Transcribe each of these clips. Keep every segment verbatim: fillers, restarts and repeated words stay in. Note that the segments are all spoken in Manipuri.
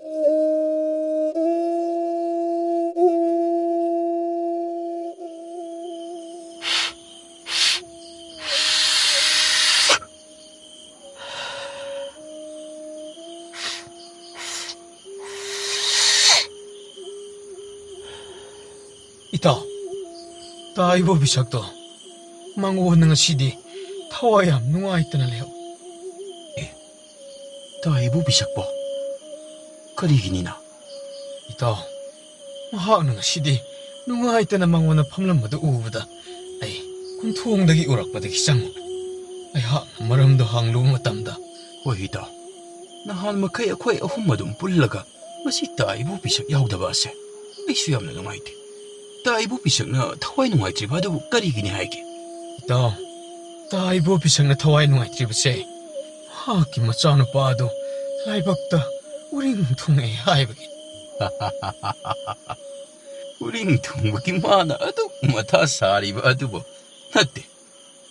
ꯏꯇꯥꯎ, ꯇꯥ ꯏꯕꯣꯕꯤ ꯁꯛꯇꯣ, ꯃꯉꯣꯟꯗ ꯉꯁꯤꯗꯤ ꯊꯋꯥꯏ ꯌꯥꯝ ꯅꯨꯡꯉꯥꯏꯇꯅ ꯂꯩꯍꯧ꯫ ꯑꯦ, ꯇꯥ ꯏꯕꯣꯕꯤ ꯁꯛꯄꯣ? ꯀꯔꯤꯒꯤꯅꯤꯅ? ꯏꯇꯥꯎ, ꯃꯍꯥꯛꯅ ꯉꯁꯤꯗꯤ ꯅꯨꯡꯉꯥꯏꯇꯅ ꯃꯉꯣꯟꯗ ꯐꯝꯂꯝꯕꯗꯨ ꯎꯕꯗ ꯑꯩ ꯀꯣꯟꯊꯣꯡꯗꯒꯤ ꯎꯔꯛꯄꯗꯒꯤ ꯆꯪꯉꯨꯕꯅꯤ꯫ ꯑꯩꯍꯥꯛꯅ ꯃꯔꯝꯗꯣ ꯍꯪꯂꯨꯕ ꯃꯇꯝꯗ, ꯍꯣꯏ ꯏꯇꯥꯎ, ꯅꯍꯥꯟ ꯃꯈꯩ ꯑꯩꯈꯣꯏ ꯑꯍꯨꯝ ꯑꯗꯨꯝ ꯄꯨꯜꯂꯒ ꯃꯁꯤ ꯇꯥ ꯏꯕꯣꯕꯤ ꯁꯛ ꯌꯥꯎꯗꯕ ꯑꯁꯦ ꯑꯩꯁꯨ ꯌꯥꯝꯅ ꯅꯨꯡꯉꯥꯏꯇꯦ꯫ ꯇꯥ ꯏꯕꯣꯕꯤ ꯁꯛꯅ ꯊꯋꯥꯏ ꯅꯨꯡꯉꯥꯏꯇ꯭ꯔꯤꯕ ꯑꯗꯨꯕꯨ ꯀꯔꯤꯒꯤꯅꯤ ꯍꯥꯏꯒꯦ? ꯏꯇꯥꯎ, ꯇꯥ ꯏꯕꯣꯕꯤ ꯁꯛꯅ ꯊꯋꯥꯏ ꯅꯨꯡꯉꯥꯏꯇ꯭ꯔꯤꯕꯁꯦ ꯃꯍꯥꯛꯀꯤ ꯃꯆꯥꯅꯨꯄꯥ ꯑꯗꯨ ꯂꯥꯏꯕꯛꯇ ꯎꯔꯤꯡ ꯊꯨꯡꯉꯦ ꯍꯥꯏꯕꯒꯤ꯫ ꯎꯔꯤꯡ ꯊꯨꯡꯕꯒꯤ ꯃꯥꯅ ꯑꯗꯨꯛ ꯃꯊꯥ ꯁꯥꯔꯤꯕ ꯑꯗꯨꯕꯨ ꯅꯠꯇꯦ,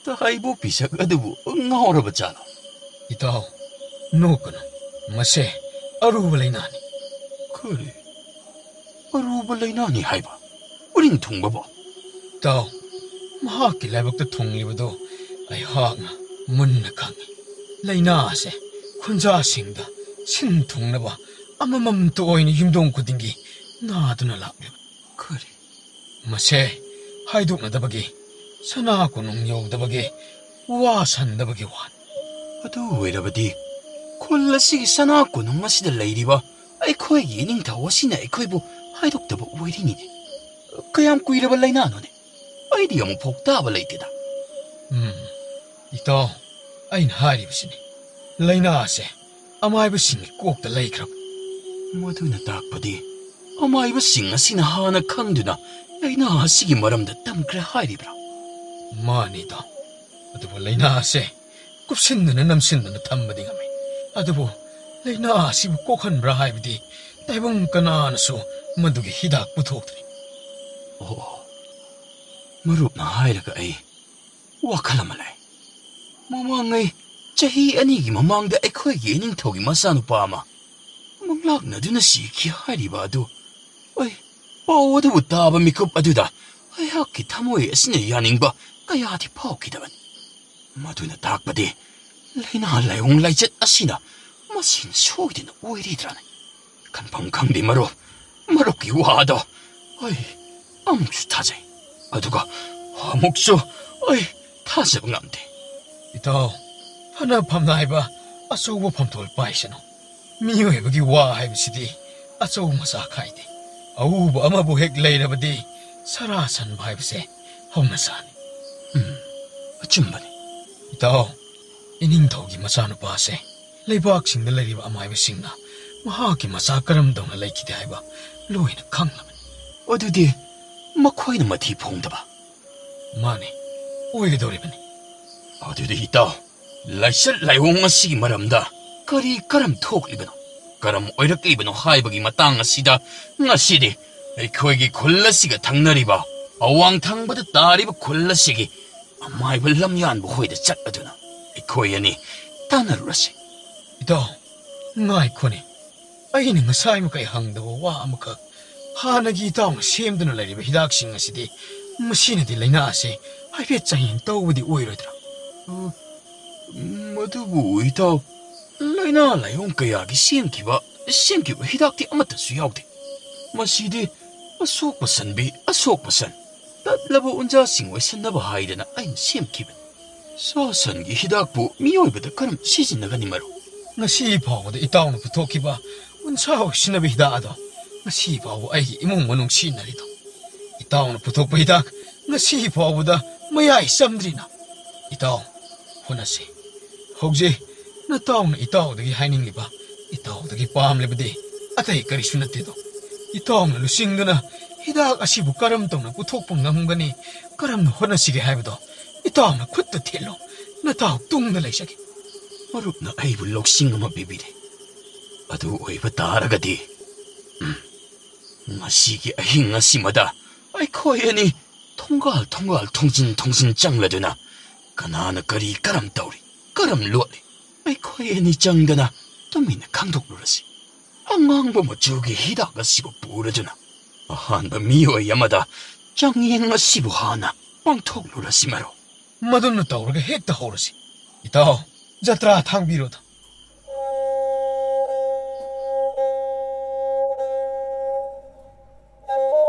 ꯇꯥ ꯏꯕꯣꯕꯤ ꯁꯛ ꯑꯗꯨꯕꯨ ꯉꯥꯎꯔꯕ ꯖꯥꯠꯂꯣ? ꯏꯇꯥꯎ, ꯅꯣꯛꯀꯅꯨ꯫ ꯃꯁꯦ ꯑꯔꯨꯕ ꯂꯥꯏꯅꯥꯅꯤ꯫ ꯀꯔꯤ? ꯑꯔꯨꯕ ꯂꯥꯏꯅꯥꯅꯤ ꯍꯥꯏꯕ? ꯎꯔꯤꯡ ꯊꯨꯡꯕꯕꯨ? ꯏꯇꯥꯎ, ꯃꯍꯥꯛꯀꯤ ꯂꯥꯏꯕꯛꯇ ꯊꯨꯡꯂꯤꯕꯗꯨ ꯑꯩꯍꯥꯛꯅ ꯃꯨꯟꯅ ꯈꯪꯏ꯫ ꯂꯥꯏꯅꯥ ꯑꯁꯦ ꯈꯨꯟꯖꯥꯁꯤꯡꯗ ꯁꯤꯟ ꯊꯨꯡꯅꯕ ꯑꯃꯃꯝꯇ ꯑꯣꯏꯅ ꯌꯨꯝꯊꯣꯡ ꯈꯨꯗꯤꯡꯒꯤ ꯅꯥꯗꯨꯅ ꯂꯥꯛꯂꯤꯕ꯫ ꯀꯔꯤ? ꯃꯁꯦ ꯍꯥꯏꯗꯣꯛꯅꯗꯕꯒꯤ, ꯁꯅꯥ ꯀꯣꯅꯨꯡ ꯌꯧꯗꯕꯒꯤ, ꯋꯥ ꯁꯟꯗꯕꯒꯤ ꯋꯥꯅꯤ꯫ ꯑꯗꯨ ꯑꯣꯏꯔꯕꯗꯤ ꯈꯨꯜ ꯑꯁꯤꯒꯤ ꯁꯅꯥ ꯀꯣꯅꯨꯡ ꯑꯁꯤꯗ ꯂꯩꯔꯤꯕ ꯑꯩꯈꯣꯏꯒꯤ ꯏꯅꯤꯡꯊꯧ ꯑꯁꯤꯅ ꯑꯩꯈꯣꯏꯕꯨ ꯍꯥꯏꯗꯣꯛꯇꯕ ꯑꯣꯏꯔꯤꯅꯤꯅꯦ꯫ ꯀꯌꯥꯝ ꯀꯨꯏꯔꯕ ꯂꯥꯏꯅꯥꯅꯣꯅꯦ? ꯑꯩꯗꯤ ꯑꯃꯨꯛ ꯐꯥꯎ ꯇꯥꯕ ꯂꯩꯇꯦꯗ꯫ ꯎꯝ, ꯏꯇꯥꯎ, ꯑꯩꯅ ꯍꯥꯏꯔꯤꯕꯁꯤꯅꯤ꯫ ꯂꯥꯏꯅꯥ ꯑꯁꯦ ꯑꯃꯥꯏꯕꯁꯤꯡꯒꯤ ꯀꯣꯛꯇ ꯂꯩꯈ꯭ꯔꯕ꯫ ꯃꯗꯨꯅ ꯇꯥꯛꯄꯗꯤ ꯑꯃꯥꯏꯕꯁꯤꯡ ꯑꯁꯤꯅ ꯍꯥꯟꯅ ꯈꯪꯗꯨꯅ ꯂꯥꯏꯅꯥ ꯑꯁꯤꯒꯤ ꯃꯔꯝꯗ ꯇꯝꯈ꯭ꯔꯦ ꯍꯥꯏꯔꯤꯕ꯭ꯔꯥ? ꯃꯥꯅꯤ ꯏꯇꯥꯎ, ꯑꯗꯨꯕꯨ ꯂꯥꯏꯅꯥ ꯑꯁꯦ ꯀꯨꯞꯁꯤꯟꯗꯨꯅ ꯅꯝꯁꯤꯟꯗꯨꯅ ꯊꯝꯕꯗꯤ ꯉꯝꯃꯤ, ꯑꯗꯨꯕꯨ ꯂꯥꯏꯅꯥ ꯑꯁꯤꯕꯨ ꯀꯣꯛꯍꯟꯕ꯭ꯔꯥ ꯍꯥꯏꯕꯗꯤ ꯇꯥꯏꯕꯪ ꯀꯅꯥꯅꯁꯨ ꯃꯗꯨꯒꯤ ꯍꯤꯗꯥꯛ ꯄꯨꯊꯣꯛꯇ꯭ꯔꯤ꯫ ꯑꯣ, ꯃꯔꯨꯞꯅ ꯍꯥꯏꯔꯒ ꯑꯩ ꯋꯥꯈꯜ ꯑꯃ ꯂꯩ꯫ ꯃꯃꯥꯡꯉꯩ ꯆꯍꯤ ꯑꯅꯤꯒꯤ ꯃꯃꯥꯡꯗ ꯑꯩꯈꯣꯏꯒꯤ ꯏꯅꯤꯡꯊꯧꯒꯤ ꯃꯆꯥꯅꯨꯄꯥ ꯑꯃ ꯃꯪꯂꯥꯛꯅꯗꯨꯅ ꯁꯤꯈꯤ ꯍꯥꯏꯔꯤꯕ ꯑꯗꯨ, ꯑꯩ ꯄꯥꯎ ꯑꯗꯨꯕꯨ ꯇꯥꯕ ꯃꯤꯀꯨꯞ ꯑꯗꯨꯗ ꯑꯩꯍꯥꯛꯀꯤ ꯊꯃꯣꯏ ꯑꯁꯤꯅ ꯌꯥꯅꯤꯡꯕ ꯀꯌꯥꯗꯤ ꯐꯥꯎꯈꯤꯗꯕꯅꯤ꯫ ꯃꯗꯨꯅ ꯇꯥꯛꯄꯗꯤ ꯂꯥꯏꯅꯥ ꯂꯥꯏꯑꯣꯡ ꯂꯥꯏꯆꯠ ꯑꯁꯤꯅ ꯃꯁꯤꯅ ꯁꯣꯏꯗꯅ ꯑꯣꯏꯔꯤꯗ꯭ꯔꯥꯅꯦ? ꯈꯟꯐꯝ ꯈꯪꯗꯦ ꯃꯔꯨꯞ, ꯃꯔꯨꯞꯀꯤ ꯋꯥꯗꯣ ꯑꯩ ꯑꯃꯨꯛꯁꯨ ꯊꯥꯖꯩ, ꯑꯗꯨꯒ ꯑꯃꯨꯛꯁꯨ ꯑꯩ ꯊꯥꯖꯕ ꯉꯝꯗꯦ꯫ ꯏꯇꯥꯎ, ꯐꯅ ꯐꯝꯅ ꯍꯥꯏꯕ ꯑꯆꯧꯕ ꯐꯝꯊꯣꯜ ꯄꯥꯏꯁꯅꯨ꯫ ꯃꯤꯑꯣꯏꯕꯒꯤ ꯋꯥ ꯍꯥꯏꯕꯁꯤꯗꯤ ꯑꯆꯧ ꯃꯆꯥ ꯈꯥꯏꯗꯦ꯫ ꯑꯎꯕ ꯑꯃꯕꯨ ꯍꯦꯛ ꯂꯩꯔꯕꯗꯤ ꯁꯔꯥ ꯁꯟꯕ ꯍꯥꯏꯕꯁꯦ ꯍꯧꯅꯁꯥꯅꯤ꯫ ꯎꯝ, ꯑꯆꯨꯝꯕꯅꯤ꯫ ꯏꯇꯥꯎ, ꯏꯅꯤꯡꯊꯧꯒꯤ ꯃꯆꯥꯅꯨꯄꯥꯁꯦ ꯂꯩꯕꯥꯛꯁꯤꯡꯗ ꯂꯩꯔꯤꯕ ꯑꯃꯥꯏꯕꯁꯤꯡꯅ ꯃꯍꯥꯛꯀꯤ ꯃꯆꯥ ꯀꯔꯝ ꯇꯧꯅ ꯂꯩꯈꯤꯗꯦ ꯍꯥꯏꯕ ꯂꯣꯏꯅ ꯈꯪꯂꯕꯅꯤ꯫ ꯑꯗꯨꯗꯤ ꯃꯈꯣꯏꯅ ꯃꯊꯤ ꯐꯣꯡꯗꯕ? ꯃꯥꯅꯤ, ꯑꯣꯏꯒꯗꯧꯔꯤꯕꯅꯤ꯫ ꯑꯗꯨꯗꯤ ꯏꯇꯥꯎ, ꯂꯥꯏꯆꯠ ꯂꯥꯏꯑꯣꯡ ꯑꯁꯤꯒꯤ ꯃꯔꯝꯗ ꯀꯔꯤ ꯀꯔꯝ ꯊꯣꯛꯂꯤꯕꯅꯣ? ꯀꯔꯝ ꯑꯣꯏꯔꯛꯂꯤꯕꯅꯣ ꯍꯥꯏꯕꯒꯤ ꯃꯇꯥꯡ ꯑꯁꯤꯗ ꯉꯁꯤꯗꯤ ꯑꯩꯈꯣꯏꯒꯤ ꯈꯨꯜ ꯑꯁꯤꯒ ꯊꯪꯅꯔꯤꯕ ꯑꯋꯥꯡ ꯊꯪꯕꯗ ꯇꯥꯔꯤꯕ ꯈꯨꯜ ꯑꯁꯤꯒꯤ ꯑꯃꯥꯏꯕ ꯂꯝꯌꯥꯟꯕ ꯍꯣꯏꯗ ꯆꯠꯂꯗꯨꯅ ꯑꯩꯈꯣꯏ ꯑꯅꯤ ꯇꯥꯟꯅꯔꯨꯔꯁꯤ꯫ ꯏꯇꯥꯎ, ꯉꯥꯏꯈꯣꯅꯦ꯫ ꯑꯩꯅ ꯉꯁꯥꯏ ꯃꯈꯩ ꯍꯪꯗꯕ ꯋꯥ ꯑꯃꯈꯛ꯫ ꯍꯥꯟꯅꯒꯤ ꯏꯇꯥꯎꯅ ꯁꯦꯝꯗꯨꯅ ꯂꯩꯔꯤꯕ ꯍꯤꯗꯥꯛꯁꯤꯡ ꯑꯁꯤꯗꯤ ꯃꯁꯤꯅꯗꯤ ꯂꯥꯏꯅꯥ ꯑꯁꯤ ꯍꯥꯏꯐꯦꯠ ꯆꯥꯡꯌꯦꯡ ꯇꯧꯕꯗꯤ ꯑꯣꯏꯔꯣꯏꯗ꯭ꯔꯥ? ꯑ, ꯃꯗꯨꯕꯨ ꯏꯇꯥꯎ, ꯂꯥꯏꯅꯥ ꯂꯥꯏꯑꯣꯡ ꯀꯌꯥꯒꯤ ꯁꯦꯝꯈꯤꯕ, ꯁꯦꯝꯈꯤꯕ ꯍꯤꯗꯥꯛꯇꯤ ꯑꯃꯠꯇꯁꯨ ꯌꯥꯎꯗꯦ꯫ ꯃꯁꯤꯗꯤ ꯑꯁꯣꯛ ꯄꯁꯟꯕꯤ, ꯑꯁꯣꯛ ꯄꯁꯟ, ꯇꯠꯂꯕ ꯎꯟꯖꯥꯁꯤꯡ ꯑꯣꯏꯁꯟꯅꯕ ꯍꯥꯏꯗꯅ ꯑꯩꯅ ꯁꯦꯝꯈꯤꯕꯅꯤ꯫ ꯁꯥ ꯁꯟꯒꯤ ꯍꯤꯗꯥꯛꯄꯨ ꯃꯤꯑꯣꯏꯕꯗ ꯀꯔꯝ ꯁꯤꯖꯤꯟꯅꯒꯅꯤ, ꯃꯔꯨꯞ? ꯉꯁꯤ ꯐꯥꯎꯕꯗ ꯏꯇꯥꯎꯅ ꯄꯨꯊꯣꯛꯈꯤꯕ ꯎꯟꯁꯥ ꯑꯣꯏꯁꯤꯟꯅꯕ ꯍꯤꯗꯥꯛ ꯑꯗꯣ ꯉꯁꯤ ꯐꯥꯎꯕ ꯑꯩꯒꯤ ꯏꯃꯨꯡ ꯃꯅꯨꯡ ꯁꯤꯖꯤꯟꯅꯔꯤꯗꯣ꯫ ꯏꯇꯥꯎꯅ ꯄꯨꯊꯣꯛꯄ ꯍꯤꯗꯥꯛ ꯉꯁꯤ ꯐꯥꯎꯕꯗ ꯃꯌꯥꯏ ꯆꯝꯗ꯭ꯔꯤꯅ꯫ ꯏꯇꯥꯎ, ꯍꯣꯠꯅꯁꯤ꯫ ꯍꯧꯖꯤꯛ ꯅꯇꯥꯎꯅ ꯏꯇꯥꯎꯗꯒꯤ ꯍꯥꯏꯅꯤꯡꯂꯤꯕ, ꯏꯇꯥꯎꯗꯒꯤ ꯄꯥꯝꯂꯤꯕꯗꯤ ꯑꯇꯩ ꯀꯔꯤꯁꯨ ꯅꯠꯇꯦꯗꯣ꯫ ꯏꯇꯥꯎꯅ ꯂꯨꯆꯤꯡꯗꯨꯅ ꯍꯤꯗꯥꯛ ꯑꯁꯤꯕꯨ ꯀꯔꯝ ꯇꯧꯅ ꯄꯨꯊꯣꯛꯄ ꯉꯝꯒꯅꯤ, ꯀꯔꯝꯅ ꯍꯣꯠꯅꯁꯤꯒꯦ ꯍꯥꯏꯕꯗꯣ ꯏꯇꯥꯎꯅ ꯈꯨꯠꯇ ꯊꯦꯠꯂꯣ꯫ ꯅꯇꯥꯎ ꯇꯨꯡꯗ ꯂꯩꯖꯒꯦ꯫ ꯃꯔꯨꯞꯅ ꯑꯩꯕꯨ ꯂꯧꯁꯤꯡ ꯑꯃ ꯄꯤꯕꯤꯔꯦ꯫ ꯑꯗꯨ ꯑꯣꯏꯕ ꯇꯥꯔꯒꯗꯤ, ꯎꯝ, ꯉꯁꯤꯒꯤ ꯑꯍꯤꯡ ꯑꯁꯤꯃꯗ ꯑꯩꯈꯣꯏ ꯑꯅꯤ ꯊꯣꯡꯒꯥꯜ ꯊꯣꯡꯒꯥꯜ, ꯊꯣꯡꯖꯤꯟ ꯊꯣꯡꯖꯤꯟ ꯆꯪꯂꯗꯨꯅ ꯀꯅꯥꯅ ꯀꯔꯤ ꯀꯔꯝ ꯇꯧꯔꯤ, ꯀꯔꯝ ꯂꯣꯠꯂꯤ, ꯑꯩꯈꯣꯏ ꯑꯅꯤ ꯆꯪꯗꯅ ꯇꯨꯃꯤꯟꯅ ꯈꯪꯗꯣꯛꯂꯨꯔꯁꯤ꯫ ꯑꯉꯥꯡꯕ ꯃꯆꯨꯒꯤ ꯍꯤꯗꯥꯛ ꯑꯁꯤꯕꯨ ꯄꯨꯔꯗꯨꯅ ꯑꯍꯥꯟꯕ ꯃꯤꯑꯣꯏ ꯑꯃꯗ ꯆꯥꯡꯌꯦꯡ ꯑꯁꯤꯕꯨ ꯍꯥꯟꯅ ꯄꯥꯡꯊꯣꯛꯂꯨꯔꯁꯤ, ꯃꯔꯨꯞ꯫ ꯃꯗꯨꯅ ꯇꯧꯔꯒ ꯍꯦꯛꯇ ꯍꯧꯔꯁꯤ꯫ ꯏꯇꯥꯎ, ꯖꯇ꯭ꯔꯥ ꯊꯥꯡꯕꯤꯔꯣꯗ꯫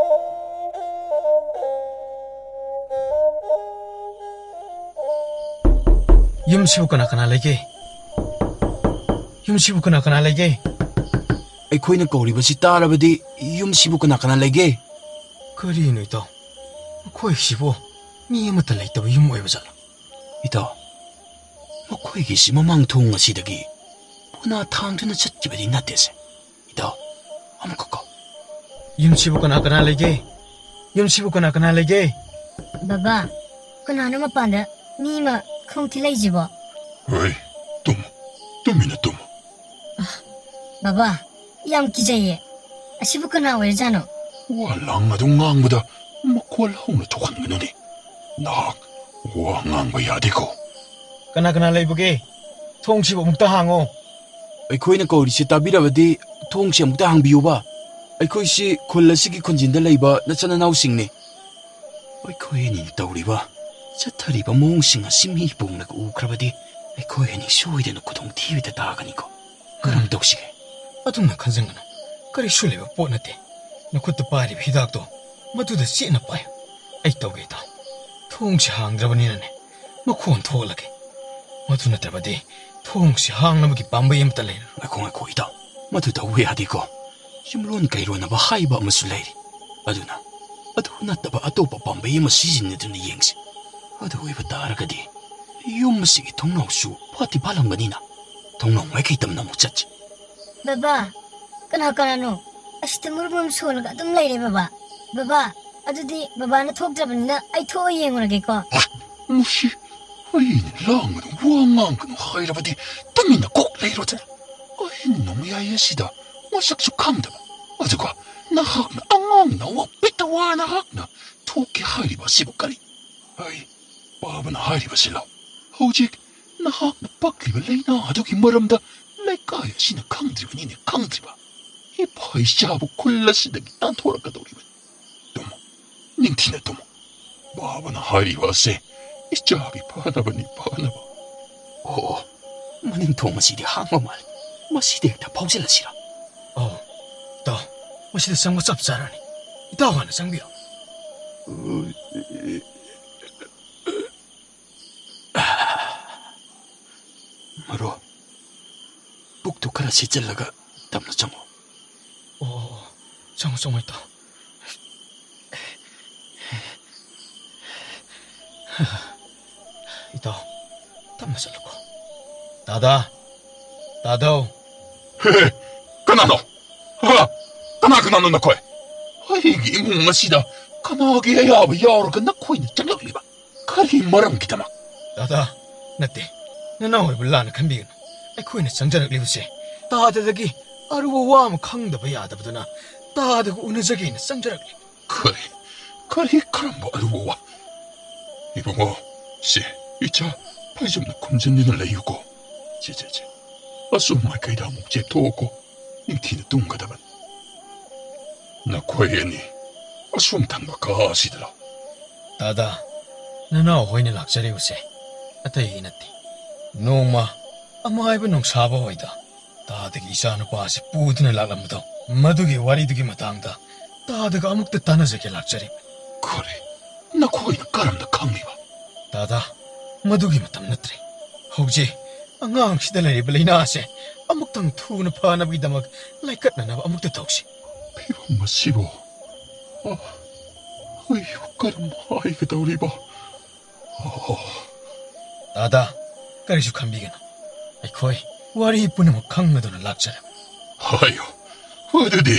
ꯌꯨꯝꯁꯤꯕꯨ ꯀꯅꯥ ꯀꯅꯥ ꯂꯩꯒꯦ? ꯌꯨꯝꯁꯤꯕꯨ ꯀꯅꯥ ꯀꯅꯥ ꯂꯩꯒꯦ? ꯑꯩꯈꯣꯏꯅ ꯀꯧꯔꯤꯕꯁꯤ ꯇꯥꯔꯕꯗꯤ ꯌꯨꯝꯁꯤꯕꯨ ꯀꯅꯥ ꯀꯅꯥ ꯂꯩꯒꯦ? ꯀꯔꯤꯅꯣ ꯏꯇꯥꯎ? ꯃꯈꯣꯏꯁꯤꯕꯨ ꯃꯤ ꯑꯃꯠꯇ ꯂꯩꯇꯕ ꯌꯨꯝ ꯑꯣꯏꯕ ꯖꯥꯠꯂꯣ? ꯏꯇꯥꯎ, ꯃꯈꯣꯏꯒꯤꯁꯤ ꯃꯃꯥꯡ ꯊꯣꯡ ꯑꯁꯤꯗꯒꯤ ꯄꯣꯅꯥ ꯊꯥꯡꯗꯨꯅ ꯆꯠꯈꯤꯕꯗꯤ ꯅꯠꯇꯦꯁꯦ꯫ ꯏꯇꯥꯎ, ꯑꯃꯨꯛꯀ ꯀꯧ꯫ ꯌꯨꯝꯁꯤꯕꯨ ꯀꯅꯥ ꯀꯅꯥ ꯂꯩꯒꯦ? ꯌꯨꯝꯁꯤꯕꯨ ꯀꯅꯥ ꯀꯅꯥ ꯂꯩꯒꯦ? ꯕꯕꯥ, ꯀꯅꯥꯅꯣ ꯃꯄꯥꯟꯗ ꯃꯤ ꯑꯃ ꯈꯣꯡ ꯊꯤꯜꯂꯛꯏꯁꯤꯕꯣ? ꯍꯣꯏ, ꯇꯨꯝꯃꯨ, ꯇꯨꯃꯤꯟꯅ ꯇꯨꯝꯃꯨ꯫ ꯕꯕꯥ, ꯌꯥꯝ ꯀꯤꯖꯩꯌꯦ꯫ ꯑꯁꯤꯕꯨ ꯀꯅꯥ ꯑꯣꯏꯔꯖꯥꯠꯅꯣ? ꯋꯥ ꯂꯥꯡ ꯑꯗꯨꯝ ꯉꯥꯡꯕꯗ ꯃꯈꯣꯜ ꯍꯧꯅ ꯊꯣꯛꯍꯟꯒꯅꯨꯅꯦ꯫ ꯅꯍꯥꯛ ꯋꯥ ꯉꯥꯡꯕ ꯌꯥꯗꯦꯀꯣ꯫ ꯀꯅꯥ ꯀꯅꯥ ꯂꯩꯕꯒꯦ? ꯊꯣꯡꯁꯤꯕꯨ ꯑꯃꯨꯛꯇ ꯍꯥꯡꯉꯣ꯫ ꯑꯩꯈꯣꯏꯅ ꯀꯧꯔꯤꯁꯤ ꯇꯥꯕꯤꯔꯕꯗꯤ ꯊꯣꯡꯁꯤ ꯑꯃꯨꯛꯇ ꯍꯥꯡꯕꯤꯌꯨꯕ꯫ ꯑꯩꯈꯣꯏꯁꯤ ꯈꯨꯜ ꯑꯁꯤꯒꯤ ꯈꯨꯟꯖꯤꯟꯗ ꯂꯩꯕ ꯅꯆꯟ ꯅꯅꯥꯎꯁꯤꯡꯅꯤ꯫ ꯑꯩꯈꯣꯏ ꯑꯅꯤꯅ ꯇꯧꯔꯤꯕ, ꯆꯠꯊꯔꯤꯕ ꯃꯑꯣꯡꯁꯤꯡ ꯑꯁꯤ ꯃꯤ ꯄꯨꯝꯅꯒ ꯎꯈ꯭ꯔꯕꯗꯤ ꯑꯩꯈꯣꯏ ꯑꯅꯤ ꯁꯣꯏꯗꯅ ꯈꯨꯗꯣꯡꯊꯤꯕꯗ ꯇꯥꯒꯅꯤꯀꯣ꯫ ꯀꯔꯝ ꯇꯧꯁꯤꯒꯦ? ꯑꯗꯨꯝꯅ ꯈꯟꯖꯟꯒꯅꯨ꯫ ꯀꯔꯤꯁꯨ ꯂꯩꯕ ꯄꯣꯠ ꯅꯠꯇꯦ꯫ ꯅꯈꯨꯠꯇ ꯄꯥꯏꯔꯤꯕ ꯍꯤꯗꯥꯛꯇꯣ ꯃꯗꯨꯗ ꯆꯦꯠꯅ ꯄꯥꯏꯌꯨ꯫ ꯑꯩ ꯇꯧꯒꯦ, ꯏꯇꯥꯎ꯫ ꯊꯣꯡꯁꯤ ꯍꯥꯡꯗ꯭ꯔꯕꯅꯤꯅꯅꯦ, ꯃꯈꯣꯟ ꯊꯣꯛꯍꯜꯂꯒꯦ꯫ ꯃꯗꯨ ꯅꯠꯇ꯭ꯔꯕꯗꯤ ꯊꯣꯡꯁꯤ ꯍꯥꯡꯅꯕꯒꯤ ꯄꯥꯝꯕꯩ ꯑꯃꯠꯇ ꯂꯩꯔꯔꯣꯏ꯫ ꯉꯥꯏꯈꯣ, ꯉꯥꯏꯈꯣ, ꯏꯇꯥꯎ꯫ ꯃꯗꯨ ꯇꯧꯕ ꯌꯥꯗꯦꯀꯣ꯫ ꯌꯨꯝꯂꯣꯟ ꯀꯩꯔꯣꯟꯅꯕ ꯍꯥꯏꯕ ꯑꯃꯁꯨ ꯂꯩꯔꯤ꯫ ꯑꯗꯨꯅ ꯑꯗꯨ ꯅꯠꯇꯕ ꯑꯇꯣꯞꯄ ꯄꯥꯝꯕꯩ ꯑꯃ ꯁꯤꯖꯤꯟꯅꯗꯨꯅ ꯌꯦꯡꯁꯤ꯫ ꯑꯗꯨ ꯑꯣꯏꯕ ꯇꯥꯔꯒꯗꯤ ꯌꯨꯝ ꯑꯁꯤꯒꯤ ꯊꯣꯡꯅꯥꯎꯁꯨ ꯐꯥꯠꯇꯤ ꯐꯥꯠꯂꯝꯒꯅꯤꯅ꯫ ꯊꯣꯡꯅꯥꯎ ꯃꯥꯏꯀꯩ ꯇꯝꯅ ꯑꯃꯨꯛ ꯆꯠꯁꯤ꯫ ꯕꯕꯥ, ꯀꯅꯥ ꯀꯅꯥꯅꯣ? ꯑꯁꯤꯗ ꯃꯔꯨꯝ ꯃꯔꯨꯝ ꯁꯣꯜꯂꯒ ꯑꯗꯨꯝ ꯂꯩꯔꯦ, ꯕꯕꯥ꯫ ꯕꯕꯥ, ꯑꯗꯨꯗꯤ ꯕꯕꯥꯅ ꯊꯣꯛꯇ꯭ꯔꯕꯅꯤꯅ ꯑꯩ ꯊꯣꯛꯑ ꯌꯦꯡꯉꯨꯔꯒꯦꯀꯣ꯫ ꯃꯁꯤ ꯑꯩꯅ ꯂꯥꯡꯒꯅꯨ, ꯋꯥ ꯉꯥꯡꯒꯅꯨ ꯍꯥꯏꯔꯕꯗꯤ ꯇꯨꯃꯤꯟꯅ ꯀꯣꯛ ꯂꯩꯔꯣꯗꯅ꯫ ꯑꯍꯤꯡ ꯅꯣꯡꯌꯥꯏ ꯑꯁꯤꯗ ꯃꯁꯛꯁꯨ ꯈꯪꯗꯕ, ꯑꯗꯨꯒ ꯅꯍꯥꯛꯅ ꯑꯉꯥꯡ ꯅꯋꯥ ꯄꯤꯛꯇ ꯋꯥ ꯅꯍꯥꯛꯅ ꯊꯣꯛꯀꯦ ꯍꯥꯏꯔꯤꯕ ꯑꯁꯤꯕꯨ ꯀꯔꯤ? ꯑꯩ ꯄꯥꯕꯅ ꯍꯥꯏꯔꯤꯕꯁꯤ ꯂꯧ꯫ ꯍꯧꯖꯤꯛ ꯅꯍꯥꯛꯅ ꯄꯛꯂꯤꯕ ꯂꯥꯏꯅꯥ ꯑꯗꯨꯒꯤ ꯃꯔꯝꯗ ꯂꯩꯀꯥꯏ ꯑꯁꯤꯅ ꯈꯪꯗ꯭ꯔꯤꯕꯅꯤꯅꯦ, ꯈꯪꯗ꯭ꯔꯤꯕ꯫ ꯏꯄꯥ ꯏꯆꯥꯕꯨ ꯈꯨꯜ ꯑꯁꯤꯗꯒꯤ ꯇꯥꯟꯊꯣꯔꯛꯀꯗꯧꯔꯤꯕꯅꯤ꯫ ꯇꯨꯝꯃꯨ, ꯅꯤꯡꯊꯤꯅ ꯇꯨꯝꯃꯨ꯫ ꯕꯥꯕꯅ ꯍꯥꯏꯔꯤꯕ ꯑꯁꯦ ꯏꯆꯥꯒꯤ ꯐꯅꯕꯅꯤ, ꯐꯅꯕ꯫ ꯑꯣ, ꯃꯅꯤꯡ ꯊꯣꯡ ꯑꯁꯤꯗꯤ ꯍꯥꯡꯕ ꯃꯥꯜꯂꯤ꯫ ꯃꯁꯤꯗ ꯍꯦꯛꯇ ꯐꯥꯎꯖꯤꯜꯂꯁꯤꯔ? ꯑꯣ, ꯏꯇꯥꯎ, ꯃꯁꯤꯗ ꯆꯪꯕ ꯆꯞ ꯆꯥꯔꯅꯤ꯫ ꯏꯇꯥꯎ ꯍꯥꯟꯅ ꯆꯪꯕꯤꯔꯣ꯫ ꯃꯔꯨꯞ, ꯄꯨꯛꯇꯨ ꯈꯔ ꯁꯤꯠꯆꯜꯂꯒ ꯇꯞꯅ ꯆꯪꯉꯨ꯫ ꯑꯣ, ꯆꯪꯉꯣ, ꯆꯪꯉꯣ, ꯏꯇꯥꯎ꯫ ꯏꯇꯥꯎ, ꯇꯞꯅ ꯆꯠꯂꯨꯀꯣ꯫ ꯗꯥꯗꯥ, ꯗꯥꯗꯥꯎ꯫ ꯍꯦ, ꯍꯦ, ꯀꯅꯥꯅꯣ? ꯍꯥ? ꯀꯅꯥ ꯀꯅꯥꯅꯣ ꯅꯈꯣꯏ? ꯑꯩꯒꯤ ꯏꯃꯨꯡ ꯑꯁꯤꯗ ꯀꯅꯥꯒꯤ ꯑꯌꯥꯕ ꯌꯥꯎꯔꯒ ꯅꯈꯣꯏꯅ ꯆꯪꯂꯛꯂꯤꯕ? ꯀꯔꯤ ꯃꯔꯝꯒꯤꯗꯃꯛ? ꯗꯥꯗꯥ, ꯅꯠꯇꯦ꯫ ꯅꯅꯥꯎ ꯑꯣꯏꯕ ꯂꯥꯟꯅ ꯈꯟꯕꯤꯒꯅꯨ꯫ ꯑꯩꯈꯣꯏꯅ ꯆꯪꯖꯔꯛꯂꯤꯕꯁꯦ ꯇꯥꯗꯗꯒꯤ ꯑꯔꯨꯕ ꯋꯥ ꯑꯃ ꯈꯪꯗꯕ ꯌꯥꯗꯕꯗꯨꯅ ꯇꯥꯗꯒ ꯎꯅꯖꯒꯦꯅ ꯆꯪꯖꯔꯛꯂꯤ꯫ ꯀꯔꯤ, ꯀꯔꯤ ꯀꯔꯝꯕ ꯑꯔꯨꯕ ꯋꯥ? ꯏꯕꯨꯡꯉꯣ, ꯁꯦ, ꯏꯆꯥ, ꯐꯩꯖꯨꯝꯅ ꯈꯨꯝꯖꯤꯟꯗꯨꯅ ꯂꯩꯌꯨꯀꯣ꯫ ꯁꯦ, ꯁꯦ, ꯁꯦ꯫ ꯑꯁꯣꯝ ꯃꯥꯏꯀꯩꯗ ꯑꯃꯨꯛ ꯆꯦꯞꯊꯣꯛꯑꯣꯀꯣ꯫ ꯅꯤꯡꯊꯤꯅ ꯇꯨꯝꯒꯗꯕꯅꯤ꯫ ꯅꯈꯣꯏ ꯑꯅꯤ ꯑꯁꯣꯝ ꯊꯪꯕ ꯀꯥ ꯑꯁꯤꯗꯔꯣ? ꯗꯥꯗꯥ, ꯅꯅꯥꯎ ꯍꯣꯏꯅ ꯂꯥꯛꯆꯔꯤꯕꯁꯦ ꯑꯇꯩꯒꯤ ꯅꯠꯇꯦ꯫ ꯅꯣꯡꯃ ꯑꯃꯥꯏꯕ ꯅꯣꯡꯁꯥꯕ ꯍꯣꯏꯗ ꯇꯥꯗꯒꯤ ꯏꯆꯥꯅꯨꯄꯥ ꯑꯁꯤ ꯄꯨꯗꯨꯅ ꯂꯥꯛꯂꯝꯕꯗꯣ, ꯃꯗꯨꯒꯤ ꯋꯥꯔꯤꯗꯨꯒꯤ ꯃꯇꯥꯡꯗ ꯇꯥꯗꯒ ꯑꯃꯨꯛꯇ ꯇꯥꯟꯅꯖꯒꯦ ꯂꯥꯛꯆꯔꯤꯕꯅꯤ꯫ ꯀꯔꯤ? ꯅꯈꯣꯏꯅ ꯀꯔꯝꯅ ꯈꯪꯂꯤꯕ? ꯗꯥꯗꯥ, ꯃꯗꯨꯒꯤ ꯃꯇꯝ ꯅꯠꯇ꯭ꯔꯦ꯫ ꯍꯧꯖꯤꯛ ꯑꯉꯥꯡꯁꯤꯗ ꯂꯩꯔꯤꯕ ꯂꯥꯏꯅꯥ ꯑꯁꯦ ꯑꯃꯨꯛꯇꯪ ꯊꯨꯅ ꯐꯅꯕꯒꯤꯗꯃꯛ ꯂꯥꯏꯀꯠꯅꯅꯕ ꯑꯃꯨꯛꯇ ꯇꯧꯁꯤ꯫ ꯐꯤꯕꯝ ꯑꯁꯤꯕꯨ, ꯑ, ꯑꯩꯕꯨ ꯀꯔꯝ ꯍꯥꯏꯒꯗꯧꯔꯤꯕ? ꯑꯣ꯫ ꯗꯥꯗꯥ, ꯀꯔꯤꯁꯨ ꯈꯟꯕꯤꯒꯅꯨ꯫ ꯑꯩꯈꯣꯏ ꯋꯥꯔꯤ ꯄꯨꯝꯅꯃꯛ ꯈꯪꯂꯗꯨꯅ ꯂꯥꯛꯆꯔꯦ꯫ ꯍꯥꯏꯌꯨ꯫ ꯑꯗꯨꯗꯤ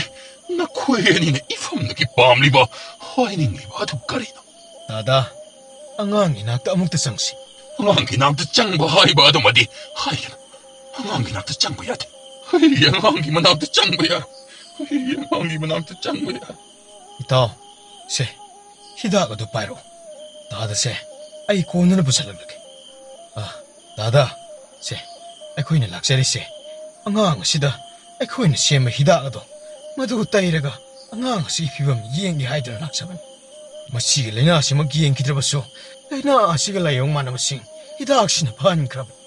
ꯅꯈꯣꯏ ꯑꯅꯤꯅ ꯏꯐꯝꯗꯒꯤ ꯄꯥꯝꯂꯤꯕ, ꯍꯥꯏꯅꯤꯡꯂꯤꯕ ꯑꯗꯨ ꯀꯔꯤꯅꯣ? ꯗꯥꯗꯥ, ꯑꯉꯥꯡꯒꯤ ꯅꯥꯛꯇ ꯑꯃꯨꯛꯇ ꯆꯪꯁꯤ꯫ ꯑꯉꯥꯡꯒꯤ ꯅꯥꯛꯇ ꯆꯪꯕ ꯍꯥꯏꯕ ꯑꯗꯨꯃꯗꯤ ꯍꯥꯏꯒꯅꯨ꯫ ꯑꯉꯥꯡꯒꯤ ꯅꯥꯛꯇ ꯆꯪꯕ ꯌꯥꯗꯦ꯫ ꯑꯩ ꯑꯉꯥꯡꯒꯤ ꯃꯅꯥꯛꯇ ꯆꯪꯕ ꯌꯥꯔꯣꯏ꯫ ꯑꯩ ꯑꯉꯥꯡꯒꯤ ꯃꯅꯥꯛꯇ ꯆꯪꯕ ꯌꯥꯔꯣꯏ꯫ ꯏꯇꯥꯎ, ꯁꯦ, ꯍꯤꯗꯥꯛ ꯑꯗꯨ ꯄꯥꯏꯔꯛꯎ꯫ ꯗꯥꯗꯥꯁꯦ, ꯑꯩ ꯀꯣꯟꯅꯅ ꯄꯨꯁꯜꯂꯛꯂꯒꯦ꯫ ꯑꯥ, ꯗꯥꯗꯥ, ꯁꯦ, ꯑꯩꯈꯣꯏꯅ ꯂꯥꯛꯆꯔꯤꯁꯦ ꯑꯉꯥꯡ ꯑꯁꯤꯗ ꯑꯩꯈꯣꯏꯅ ꯁꯦꯝꯕ ꯍꯤꯗꯥꯛ ꯑꯗꯣ ꯃꯗꯨ ꯇꯩꯔꯒ ꯑꯉꯥꯡ ꯑꯁꯤꯒꯤ ꯐꯤꯕꯝ ꯌꯦꯡꯒꯦ ꯍꯥꯏꯗꯨꯅ ꯂꯥꯛꯆꯕꯅꯤ꯫ ꯃꯁꯤꯒꯤ ꯂꯥꯏꯅꯥꯁꯤꯃꯛ ꯌꯦꯡꯈꯤꯗ꯭ꯔꯕꯁꯨ, ꯂꯥꯏꯅꯥ ꯑꯁꯤꯒ ꯂꯥꯏꯑꯣꯡ ꯃꯥꯟꯅꯕꯁꯤꯡ ꯍꯤꯗꯥꯛꯁꯤꯅ ꯐꯍꯟꯈ꯭ꯔꯕꯅꯤ꯫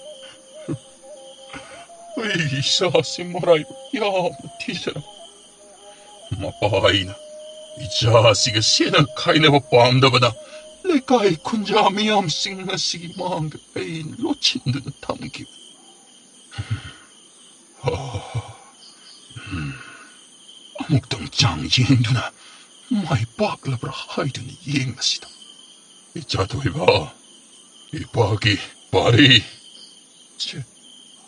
ꯑꯩꯒꯤ ꯏꯆꯥꯁꯤ ꯃꯔꯥꯏꯕꯛ ꯌꯥꯝꯅ ꯊꯤꯖꯔꯝ꯫ ꯃꯄꯥ ꯑꯩꯅ ꯏꯆꯥꯁꯤꯒ ꯁꯦꯟꯅ ꯈꯥꯏꯅꯕ ꯄꯥꯝꯗꯕꯅ ꯂꯩꯀꯥꯏ ꯈꯨꯟꯖꯥ ꯃꯤꯌꯥꯝꯁꯤꯡ ꯑꯁꯤꯒꯤ ꯃꯥꯡꯗ ꯑꯩ ꯂꯣꯠꯁꯤꯟꯗꯨꯅ ꯊꯝꯈꯤꯕꯅꯤ꯫ ꯑꯃꯨꯛꯇꯪ ꯆꯥꯡ ꯌꯦꯡꯗꯨꯅ ꯃꯥꯏ ꯄꯥꯛꯂꯕ꯭ꯔꯥ ꯍꯥꯏꯗꯨꯅ ꯌꯦꯡꯂꯁꯤꯗ꯫ ꯏꯆꯥ ꯊꯣꯏꯕ, ꯏꯄꯥꯒꯤ ꯄꯥꯔꯤ꯫ ꯁꯦ,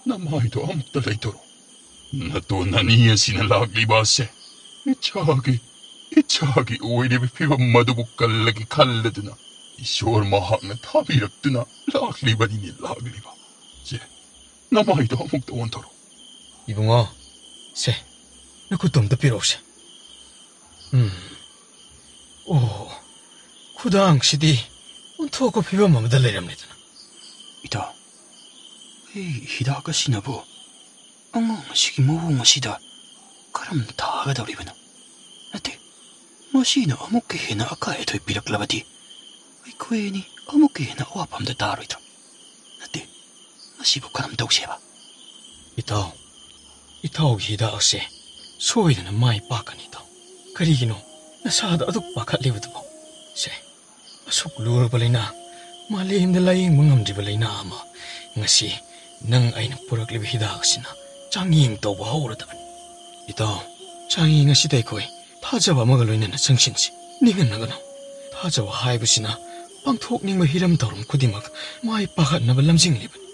ꯅꯃꯥꯏꯗꯣ ꯑꯃꯨꯛꯇ ꯂꯩꯊꯣꯔꯣ꯫ ꯅꯇꯣꯟ ꯑꯅꯤ ꯑꯁꯤꯅ ꯂꯥꯛꯂꯤꯕ ꯑꯁꯦ ꯏꯆꯥꯒꯤ, ꯏꯆꯥꯒꯤ ꯑꯣꯏꯔꯤꯕ ꯐꯤꯕꯝ ꯑꯗꯨꯕꯨ ꯀꯜꯂꯒꯦ ꯈꯜꯂꯗꯨꯅ ꯏꯁꯣꯔ ꯃꯍꯥꯛꯅ ꯊꯥꯕꯤꯔꯛꯇꯨꯅ ꯂꯥꯛꯂꯤꯕꯅꯤꯅꯦ, ꯂꯥꯛꯂꯤꯕ꯫ ꯁꯦ, ꯅꯃꯥꯏꯗꯣ ꯑꯃꯨꯛꯇ ꯑꯣꯟꯊꯣꯔꯣ꯫ ꯏꯕꯨꯡꯉꯣ, ꯁꯦ, ꯅꯈꯨꯠꯇꯣ ꯑꯝꯇ ꯄꯤꯔꯛꯎꯁꯦ꯫ ꯎꯝ꯫ ꯑꯣ, ꯈꯨꯗꯥꯡꯁꯤꯗꯤ ꯑꯣꯟꯊꯣꯛꯄ ꯐꯤꯕꯝ ꯑꯃꯗ ꯂꯩꯔꯝꯂꯦꯗꯅ꯫ ꯏꯇꯥꯎ, ꯑꯩ ꯍꯤꯗꯥꯛ ꯑꯁꯤꯅꯕꯨ ꯑꯉꯥꯡ ꯑꯁꯤꯒꯤ ꯃꯑꯣꯡ ꯑꯁꯤꯗ ꯀꯔꯝ ꯊꯥꯒꯗꯧꯔꯤꯕꯅꯣ? ꯅꯠꯇꯦ, ꯃꯁꯤꯅ ꯑꯃꯨꯛꯀ ꯍꯦꯟꯅ ꯑꯀꯥꯏ ꯑꯇꯣꯏ ꯄꯤꯔꯛꯂꯕꯗꯤ ꯑꯩꯈꯣꯏ ꯑꯅꯤ ꯑꯃꯨꯛꯀ ꯍꯦꯟꯅ ꯑꯋꯥꯐꯝꯗ ꯇꯥꯔꯣꯏꯗ꯭ꯔꯣ? ꯅꯠꯇꯦ, ꯃꯁꯤꯕꯨ ꯀꯔꯝ ꯇꯧꯁꯦꯕ? ꯏꯇꯥꯎ, ꯏꯇꯥꯎꯒꯤ ꯍꯤꯗꯥꯛ ꯑꯁꯦ ꯁꯣꯏꯗꯅ ꯃꯥꯏ ꯄꯥꯛꯀꯅꯤ, ꯏꯇꯥꯎ꯫ ꯀꯔꯤꯒꯤꯅꯣ ꯅꯁꯥꯗ ꯑꯗꯨꯛ ꯄꯥꯈꯠꯂꯤꯕꯗꯨꯕꯣ? ꯁꯦ, ꯑꯁꯨꯛ ꯂꯨꯔꯕ ꯂꯥꯏꯅꯥ, ꯃꯥꯂꯦꯝꯗ ꯂꯥꯌꯦꯡꯕ ꯉꯝꯗ꯭ꯔꯤꯕ ꯂꯥꯏꯅꯥ ꯑꯃ ꯉꯁꯤ ꯅꯪ ꯑꯩꯅ ꯄꯨꯔꯛꯂꯤꯕ ꯍꯤꯗꯥꯛ ꯑꯁꯤꯅ ꯆꯥꯡꯌꯦꯡ ꯇꯧꯕ ꯍꯧꯔꯗꯕꯅꯤ꯫ ꯏꯇꯥꯎ, ꯆꯥꯡꯌꯦꯡ ꯑꯁꯤꯗ ꯑꯩꯈꯣꯏ ꯊꯥꯖꯕ ꯑꯃꯒ ꯂꯣꯏꯅꯅ ꯆꯪꯁꯤꯟꯁꯤ꯫ ꯅꯤꯡꯍꯟꯅꯒꯅꯨ꯫ ꯊꯥꯖꯕ ꯍꯥꯏꯕꯁꯤꯅ ꯄꯥꯡꯊꯣꯛꯅꯤꯡꯕ ꯍꯤꯔꯝ ꯊꯧꯔꯝ ꯈꯨꯗꯤꯡꯃꯛ ꯃꯥꯏ ꯄꯥꯛꯍꯟꯅꯕ ꯂꯝꯖꯤꯡꯂꯤꯕꯅꯤ꯫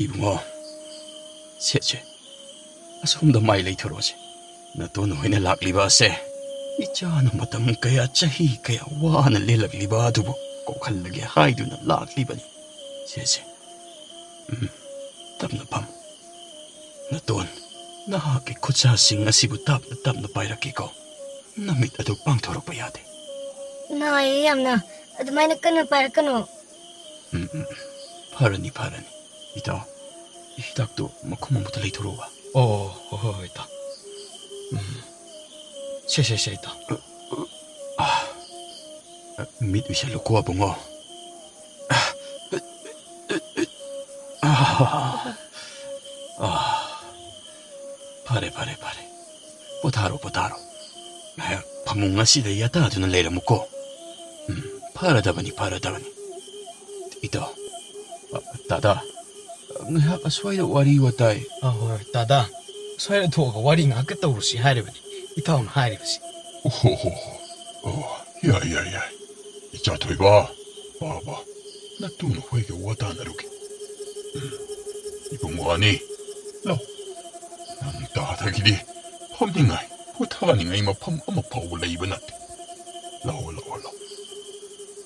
ꯏꯕꯨꯡꯉꯣ, ꯁꯦ, ꯁꯦ, ꯑꯁꯣꯝꯗ ꯃꯥꯏ ꯂꯩꯊꯔꯣꯁꯦ꯫ ꯅꯇꯣꯟ ꯍꯣꯏꯅ ꯂꯥꯛꯂꯤꯕ ꯑꯁꯦ ꯏꯆꯥꯅ ꯃꯇꯝ ꯀꯌꯥ, ꯆꯍꯤ ꯀꯌꯥ ꯋꯥꯅ ꯂꯦꯜꯂꯛꯂꯤꯕ ꯑꯗꯨꯕꯨ ꯀꯣꯛꯍꯜꯂꯒꯦ ꯍꯥꯏꯗꯨꯅ ꯂꯥꯛꯂꯤꯕꯅꯤ꯫ ꯁꯦ, ꯁꯦ꯫ ꯎꯝ, ꯇꯞꯅ ꯐꯝ꯫ ꯅꯇꯣꯟ, ꯅꯍꯥꯛꯀꯤ ꯈꯨꯠꯁꯥꯁꯤꯡ ꯑꯁꯤꯕꯨ ꯇꯞꯅ ꯇꯞꯅ ꯄꯥꯏꯔꯛꯀꯦꯀꯣ꯫ ꯅꯃꯤꯠ ꯑꯗꯨ ꯄꯥꯡꯊꯣꯔꯛꯄ ꯌꯥꯗꯦ꯫ ꯅꯥꯏꯌꯦ ꯌꯥꯝꯅ꯫ ꯑꯗꯨꯃꯥꯏꯅ ꯀꯟꯅ ꯄꯥꯏꯔꯛꯀꯅꯨ꯫ ꯎꯝ, ꯎꯝ, ꯎꯝ꯫ ꯐꯔꯅꯤ, ꯐꯔꯅꯤ꯫ ꯏꯇꯥꯎ, ꯍꯤꯗꯥꯛꯇꯨ ꯃꯈꯨꯝ ꯑꯃꯨꯛꯇ ꯂꯩꯊꯣꯔꯛꯎꯕ꯫ ꯑꯣ, ꯍꯣꯏ, ꯍꯣꯏ, ꯍꯣꯏ, ꯏꯇꯥꯎ꯫ ꯎꯝ꯫ ꯁꯦ, ꯁꯦ, ꯁꯦ, ꯏꯇꯥꯎ꯫ ꯑ, ꯃꯤꯠ ꯎꯏꯁꯜꯂꯨꯀꯣ, ꯑꯕꯨꯡꯉꯣ꯫ ꯑ, ꯑ, ꯐꯔꯦ, ꯐꯔꯦ, ꯐꯔꯦ꯫ ꯄꯣꯊꯥꯔꯣ, ꯄꯣꯊꯥꯔꯣ꯫ ꯉꯥꯏꯍꯥꯛ ꯐꯃꯨꯡ ꯑꯁꯤꯗ ꯌꯥꯇꯥꯗꯨꯅ ꯂꯩꯔꯝꯃꯨꯀꯣ꯫ ꯎꯝ, ꯐꯔꯗꯕꯅꯤ, ꯐꯔꯗꯕꯅꯤ꯫ ꯏꯇꯥꯎ, ꯑ, ꯗꯥꯗꯥ, ꯉꯥꯏꯍꯥꯛ ꯑꯁ꯭ꯋꯥꯏꯗ ꯋꯥꯔꯤ ꯋꯥꯇꯥꯏ꯫ ꯑ, ꯍꯣꯏ, ꯍꯣꯏ, ꯗꯥꯗꯥ, ꯑꯁ꯭ꯋꯥꯏꯗ ꯊꯣꯛꯑꯒ ꯋꯥꯔꯤ ꯉꯥꯏꯍꯥꯛꯀ ꯇꯧꯔꯨꯁꯤ ꯍꯥꯏꯔꯤꯕꯅꯤ, ꯏꯇꯥꯎꯅ ꯍꯥꯏꯔꯤꯕꯁꯤ꯫ ꯑꯣ ꯍꯣ ꯍꯣ ꯍꯣ꯫ ꯑꯣ, ꯌꯥꯏ, ꯌꯥꯏ, ꯌꯥꯏ꯫ ꯏꯆꯥ ꯊꯣꯏꯕ, ꯕꯥꯕꯥ, ꯅꯇꯨ ꯅꯈꯣꯏꯒ ꯋꯥ ꯇꯥꯅꯔꯨꯒꯦ꯫ ꯎꯝ, ꯏꯕꯨꯡꯉꯣ ꯑꯅꯤ, ꯂꯥꯎ꯫ ꯅꯪ ꯗꯥꯗꯥꯒꯤꯗꯤ ꯐꯝꯅꯤꯡꯉꯥꯏ, ꯄꯣꯊꯥꯅꯤꯡꯉꯥꯏ ꯃꯐꯝ ꯑꯃ ꯐꯥꯎꯕ ꯂꯩꯕ ꯅꯠꯇꯦ꯫ ꯂꯥꯛꯑꯣ, ꯂꯥꯛꯑꯣ, ꯂꯥꯛꯑꯣ꯫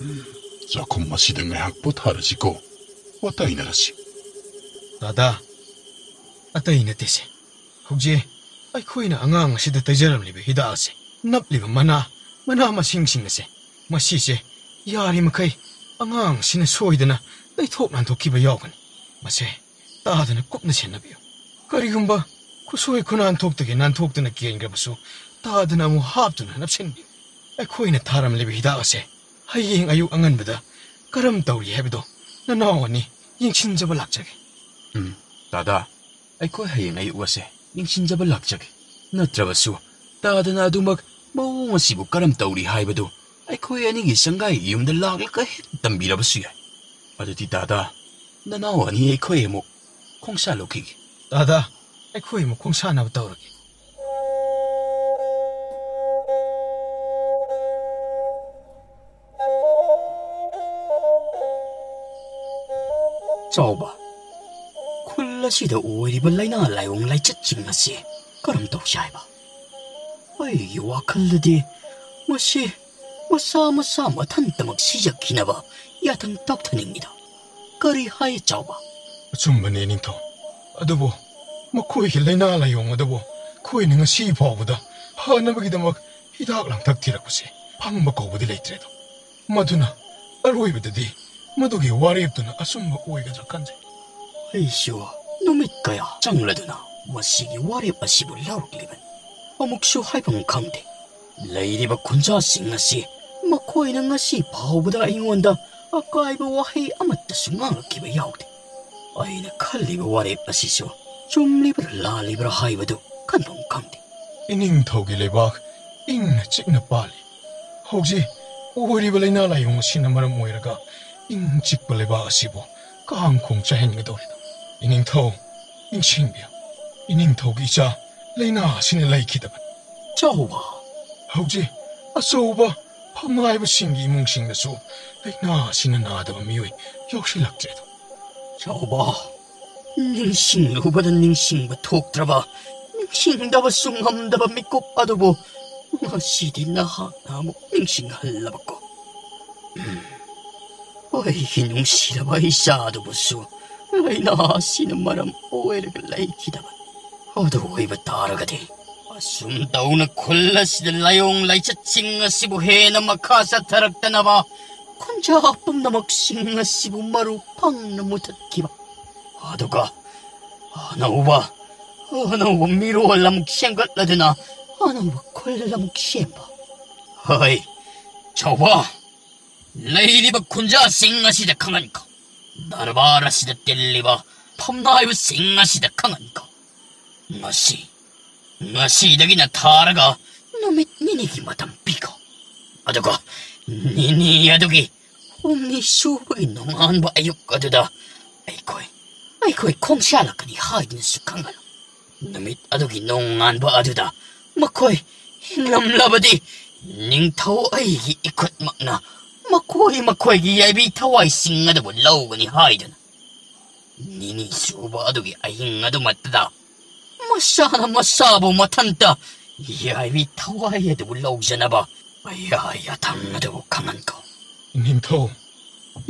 ꯎꯝ, ꯆꯥꯛꯈꯨꯝ ꯑꯁꯤꯗ ꯉꯥꯏꯍꯥꯛ ꯄꯣꯊꯥꯔꯁꯤꯀꯣ, ꯋꯥ ꯇꯥꯏꯅꯔꯁꯤ꯫ ꯗꯥꯗꯥ, ꯑꯇꯩ ꯅꯠꯇꯦꯁꯦ꯫ ꯍꯧꯖꯤꯛ ꯑꯩꯈꯣꯏꯅ ꯑꯉꯥꯡ ꯑꯁꯤꯗ ꯇꯩꯖꯔꯝꯂꯤꯕ ꯍꯤꯗꯥꯛ ꯑꯁꯦ, ꯅꯞꯂꯤꯕ ꯃꯅꯥ, ꯃꯅꯥ ꯃꯁꯤꯡꯁꯤꯡ ꯑꯁꯦ, ꯃꯁꯤꯁꯦ ꯌꯥꯔꯤꯃꯈꯩ ꯑꯉꯥꯡ ꯑꯁꯤꯅ ꯁꯣꯏꯗꯅ ꯇꯩꯊꯣꯛ ꯅꯥꯟꯊꯣꯛꯈꯤꯕ ꯌꯥꯎꯒꯅꯤ꯫ ꯃꯁꯦ ꯇꯥꯗꯅ ꯀꯨꯞꯅ ꯁꯦꯟꯅꯕꯤꯌꯨ꯫ ꯀꯔꯤꯒꯨꯝꯕ ꯈꯨꯠꯁꯣꯏ ꯈꯨꯅꯥꯟꯊꯣꯛꯇꯒꯤ ꯅꯥꯟꯊꯣꯛꯇꯅ ꯀꯦꯟꯈ꯭ꯔꯕꯁꯨ, ꯇꯥꯗꯅ ꯑꯃꯨꯛ ꯍꯥꯞꯇꯨꯅ ꯅꯞꯁꯤꯟꯕꯤꯌꯨ꯫ ꯑꯩꯈꯣꯏꯅ ꯊꯥꯔꯝꯂꯤꯕ ꯍꯤꯗꯥꯛ ꯑꯁꯦ ꯍꯌꯦꯡ ꯑꯌꯨꯛ ꯑꯉꯟꯕꯗ ꯀꯔꯝ ꯇꯧꯔꯤ ꯍꯥꯏꯕꯗꯣ ꯅꯅꯥꯎ ꯑꯅꯤ ꯌꯦꯡꯁꯤꯟꯖꯕ ꯂꯥꯛꯆꯒꯦ꯫ ꯎꯝ, ꯗꯥꯗꯥ, ꯑꯩꯈꯣꯏ ꯍꯌꯦꯡ ꯑꯌꯨꯛ ꯑꯁꯦ ꯌꯦꯡꯁꯤꯟꯖꯕ ꯂꯥꯛꯆꯒꯦ꯫ ꯅꯠꯇ꯭ꯔꯕꯁꯨ ꯇꯥꯗꯅ ꯑꯗꯨꯃꯛ ꯃꯑꯣꯡ ꯑꯁꯤꯕꯨ ꯀꯔꯝ ꯇꯧꯔꯤ ꯍꯥꯏꯕꯗꯨ ꯑꯩꯈꯣꯏ ꯑꯅꯤꯒꯤ ꯁꯪꯒꯥꯏꯒꯤ ꯌꯨꯝꯗ ꯂꯥꯛꯂꯒ ꯍꯦꯛ ꯇꯝꯕꯤꯔꯕꯁꯨ ꯌꯥꯏ꯫ ꯑꯗꯨꯗꯤ ꯗꯥꯗꯥ, ꯅꯅꯥꯎ ꯑꯅꯤ ꯑꯩꯈꯣꯏ ꯑꯃꯨꯛ ꯈꯣꯡꯁꯥ ꯂꯧꯈꯤꯒꯦ꯫ ꯗꯥꯗꯥ, ꯑꯩꯈꯣꯏ ꯑꯃꯨꯛ ꯈꯣꯡꯁꯥꯅꯕ ꯇꯧꯔꯒꯦ꯫ ꯆꯥꯎꯕ, ꯈꯨꯜ ꯑꯁꯤꯗ ꯑꯣꯏꯔꯤꯕ ꯂꯥꯏꯅꯥ ꯂꯥꯏꯑꯣꯡ ꯂꯥꯏꯆꯠꯁꯤꯡ ꯑꯁꯤ ꯀꯔꯝ ꯇꯧꯁꯤ ꯍꯥꯏꯕ? ꯑꯩꯒꯤ ꯋꯥꯈꯜꯗꯗꯤ ꯃꯁꯤ ꯃꯁꯥ ꯃꯁꯥ ꯃꯊꯟꯇꯃꯛ ꯁꯤꯖꯈꯤꯅꯕ ꯌꯥꯊꯪ ꯇꯧꯊꯅꯤꯡꯉꯤꯗ꯫ ꯀꯔꯤ ꯍꯥꯏ, ꯆꯥꯎꯕ? ꯑꯆꯨꯝꯕꯅꯤ, ꯅꯤꯡꯊꯧ꯫ ꯑꯗꯨꯕꯨ ꯃꯈꯣꯏꯒꯤ ꯂꯥꯏꯅꯥ ꯂꯥꯏꯑꯣꯡ ꯑꯗꯨꯕꯨ ꯑꯩꯈꯣꯏꯅ ꯉꯁꯤ ꯐꯥꯎꯕꯗ ꯐꯅꯕꯒꯤꯗꯃꯛ ꯍꯤꯗꯥꯛ ꯂꯥꯡꯊꯛ ꯊꯤꯔꯛꯄꯁꯦ ꯐꯪꯕ ꯀꯧꯕꯗꯤ ꯂꯩꯇ꯭ꯔꯦꯗꯣ꯫ ꯃꯗꯨꯅ ꯑꯔꯣꯏꯕꯗꯗꯤ ꯃꯗꯨꯒꯤ ꯋꯥꯔꯦꯞꯇꯨꯅ ꯑꯆꯨꯝꯕ ꯑꯣꯏꯒꯗ꯭ꯔꯥ ꯈꯟꯖꯩ꯫ ꯑꯩꯁꯨ ꯅꯨꯃꯤꯠ ꯀꯌꯥ ꯆꯪꯂꯗꯨꯅ ꯃꯁꯤꯒꯤ ꯋꯥꯔꯦꯞ ꯑꯁꯤꯕꯨ ꯂꯧꯔꯛꯂꯤꯕꯅꯤ꯫ ꯑꯃꯨꯛꯁꯨ ꯍꯥꯏꯐꯝ ꯈꯪꯗꯦ꯫ ꯂꯩꯔꯤꯕ ꯈꯨꯟꯖꯥꯁꯤꯡ ꯑꯁꯤ ꯃꯈꯣꯏꯅ ꯉꯁꯤ ꯐꯥꯎꯕꯗ ꯑꯩꯉꯣꯟꯗ ꯑꯀꯥꯏꯕ ꯋꯥꯍꯩ ꯑꯃꯠꯇꯁꯨ ꯉꯥꯡꯂꯛꯈꯤꯕ ꯌꯥꯎꯗꯦ꯫ ꯑꯩꯅ ꯈꯜꯂꯤꯕ ꯋꯥꯔꯦꯞ ꯑꯁꯤꯁꯨ ꯆꯨꯝꯂꯤꯕ꯭ꯔꯥ ꯂꯥꯜꯂꯤꯕ꯭ꯔꯥ ꯍꯥꯏꯕꯗꯨ ꯈꯟꯐꯝ ꯈꯪꯗꯦ꯫ ꯏꯅꯤꯡꯊꯧꯒꯤ ꯂꯩꯕꯥꯛ ꯏꯪꯅ ꯆꯤꯛꯅ ꯄꯥꯜꯂꯤ꯫ ꯍꯧꯖꯤꯛ ꯑꯣꯏꯔꯤꯕ ꯂꯥꯏꯅꯥ ꯂꯥꯏꯑꯣꯡ ꯑꯁꯤꯅ ꯃꯔꯝ ꯑꯣꯏꯔꯒ ꯏꯪ ꯆꯤꯛꯄ ꯂꯩꯕꯥꯛ ꯑꯁꯤꯕꯨ ꯀꯥꯡ ꯈꯣꯡ ꯆꯥꯏꯍꯟꯒꯗꯧꯔꯤꯗ꯫ ꯏꯅꯤꯡꯊꯧ, ꯅꯤꯡꯁꯤꯡꯕꯤꯌꯨ, ꯏꯅꯤꯡꯊꯧꯒꯤ ꯏꯆꯥ ꯂꯥꯏꯅꯥ ꯑꯁꯤꯅ ꯂꯩꯈꯤꯗꯕꯅꯤ꯫ ꯆꯥꯎꯕ꯫ ꯍꯧꯖꯤꯛ ꯑꯆꯧꯕ ꯐꯝꯅꯥꯏꯕꯁꯤꯡꯒꯤ ꯏꯃꯨꯡꯁꯤꯡꯗꯁꯨ ꯂꯥꯏꯅꯥ ꯑꯁꯤꯅ ꯅꯥꯗꯕ ꯃꯤꯑꯣꯏ ꯌꯥꯎꯁꯤꯜꯂꯛꯇ꯭ꯔꯦꯗꯣ꯫ ꯆꯥꯎꯕ, ꯅꯤꯡꯁꯤꯡꯂꯨꯕꯗ ꯅꯤꯡꯁꯤꯡꯕ ꯊꯣꯛꯇ꯭ꯔꯕ, ꯅꯤꯡꯁꯤꯡꯗꯕꯁꯨ ꯉꯝꯗꯕ ꯃꯤꯀꯨꯞ ꯑꯗꯨꯕꯨ ꯉꯁꯤꯗꯤ ꯅꯍꯥꯛꯅ ꯑꯃꯨꯛ ꯅꯤꯡꯁꯤꯡꯍꯜꯂꯕꯀꯣ꯫ ꯎꯝ꯫ ꯑꯩꯒꯤ ꯅꯨꯡꯁꯤꯔꯕ ꯏꯆꯥꯗꯨꯕꯨꯁꯨ ꯂꯥꯏꯅꯥ ꯑꯁꯤꯅ ꯃꯔꯝ ꯑꯣꯏꯔꯒ ꯂꯩꯈꯤꯗꯕꯅꯤ꯫ ꯑꯗꯨ ꯑꯣꯏꯕ ꯇꯥꯔꯒꯗꯤ ꯑꯁꯨꯝ ꯇꯧꯅ ꯈꯨꯜ ꯑꯁꯤꯗ ꯂꯥꯏꯑꯣꯡ ꯂꯥꯏꯆꯠꯁꯤꯡ ꯑꯁꯤꯕꯨ ꯍꯦꯟꯅ ꯃꯈꯥ ꯆꯠꯊꯔꯛꯇꯅꯕ ꯈꯨꯟꯖꯥ ꯄꯨꯝꯅꯃꯛꯁꯤꯡ ꯑꯁꯤꯕꯨ ꯃꯔꯨ ꯐꯪꯅ ꯃꯨꯊꯠꯈꯤꯕ꯫ ꯑꯗꯨꯒ ꯑꯅꯧꯕ, ꯑꯅꯧꯕ ꯃꯤꯔꯣꯜ ꯑꯃꯨꯛ ꯁꯦꯝꯒꯠꯂꯗꯨꯅ ꯑꯅꯧꯕ ꯈꯨꯜ ꯑꯃꯨꯛ ꯁꯦꯝꯕ꯫ ꯍꯣꯏ, ꯆꯥꯎꯕ, ꯂꯩꯔꯤꯕ ꯈꯨꯟꯖꯥꯁꯤꯡ ꯑꯁꯤꯗ ꯈꯪꯍꯟꯈꯣ꯫ ꯗꯔꯕꯥꯔ ꯑꯁꯤꯗ ꯇꯤꯜꯂꯤꯕ ꯐꯝꯅꯥꯏꯕꯁꯤꯡ ꯑꯁꯤꯗ ꯈꯪꯍꯟꯈꯣ꯫ ꯉꯁꯤ, ꯉꯁꯤꯗꯒꯤꯅ ꯊꯥꯔꯒ ꯅꯨꯃꯤꯠ ꯅꯤꯅꯤꯒꯤ ꯃꯇꯝ ꯄꯤꯈꯣ꯫ ꯑꯗꯨꯒ ꯅꯤꯅꯤ ꯑꯗꯨꯒꯤ ꯍꯨꯝꯅꯤ ꯁꯨꯕꯒꯤ ꯅꯣꯡꯉꯥꯟꯕ ꯑꯌꯨꯛ ꯑꯗꯨꯗ ꯑꯩꯈꯣꯏ, ꯑꯩꯈꯣꯏ ꯈꯣꯡꯁꯥꯜꯂꯛꯀꯅꯤ ꯍꯥꯏꯗꯨꯅꯁꯨ ꯈꯪꯍꯜꯂꯨ꯫ ꯅꯨꯃꯤꯠ ꯑꯗꯨꯒꯤ ꯅꯣꯡꯉꯥꯟꯕ ꯑꯗꯨꯗ ꯃꯈꯣꯏ ꯍꯤꯡꯂꯝꯂꯕꯗꯤ ꯅꯤꯡꯊꯧ ꯑꯩꯒꯤ ꯏꯈꯨꯠꯃꯛꯅ ꯃꯈꯣꯏ ꯃꯈꯣꯏꯒꯤ ꯌꯥꯏꯕꯤ ꯊꯋꯥꯏꯁꯤꯡ ꯑꯗꯨꯕꯨ ꯂꯧꯒꯅꯤ ꯍꯥꯏꯗꯨꯅ꯫ ꯅꯤꯅꯤ ꯁꯨꯕ ꯑꯗꯨꯒꯤ ꯑꯍꯤꯡ ꯑꯗꯨꯃꯛꯇꯗ ꯃꯁꯥꯅ ꯃꯁꯥꯕꯨ ꯃꯊꯟꯇ ꯌꯥꯏꯕꯤ ꯊꯋꯥꯏ ꯑꯗꯨꯕꯨ ꯂꯧꯖꯅꯕ ꯑꯌꯥ ꯌꯥꯊꯪ ꯑꯗꯨꯕꯨ ꯈꯪꯍꯟꯈꯣ꯫ ꯏꯅꯤꯡꯊꯧ,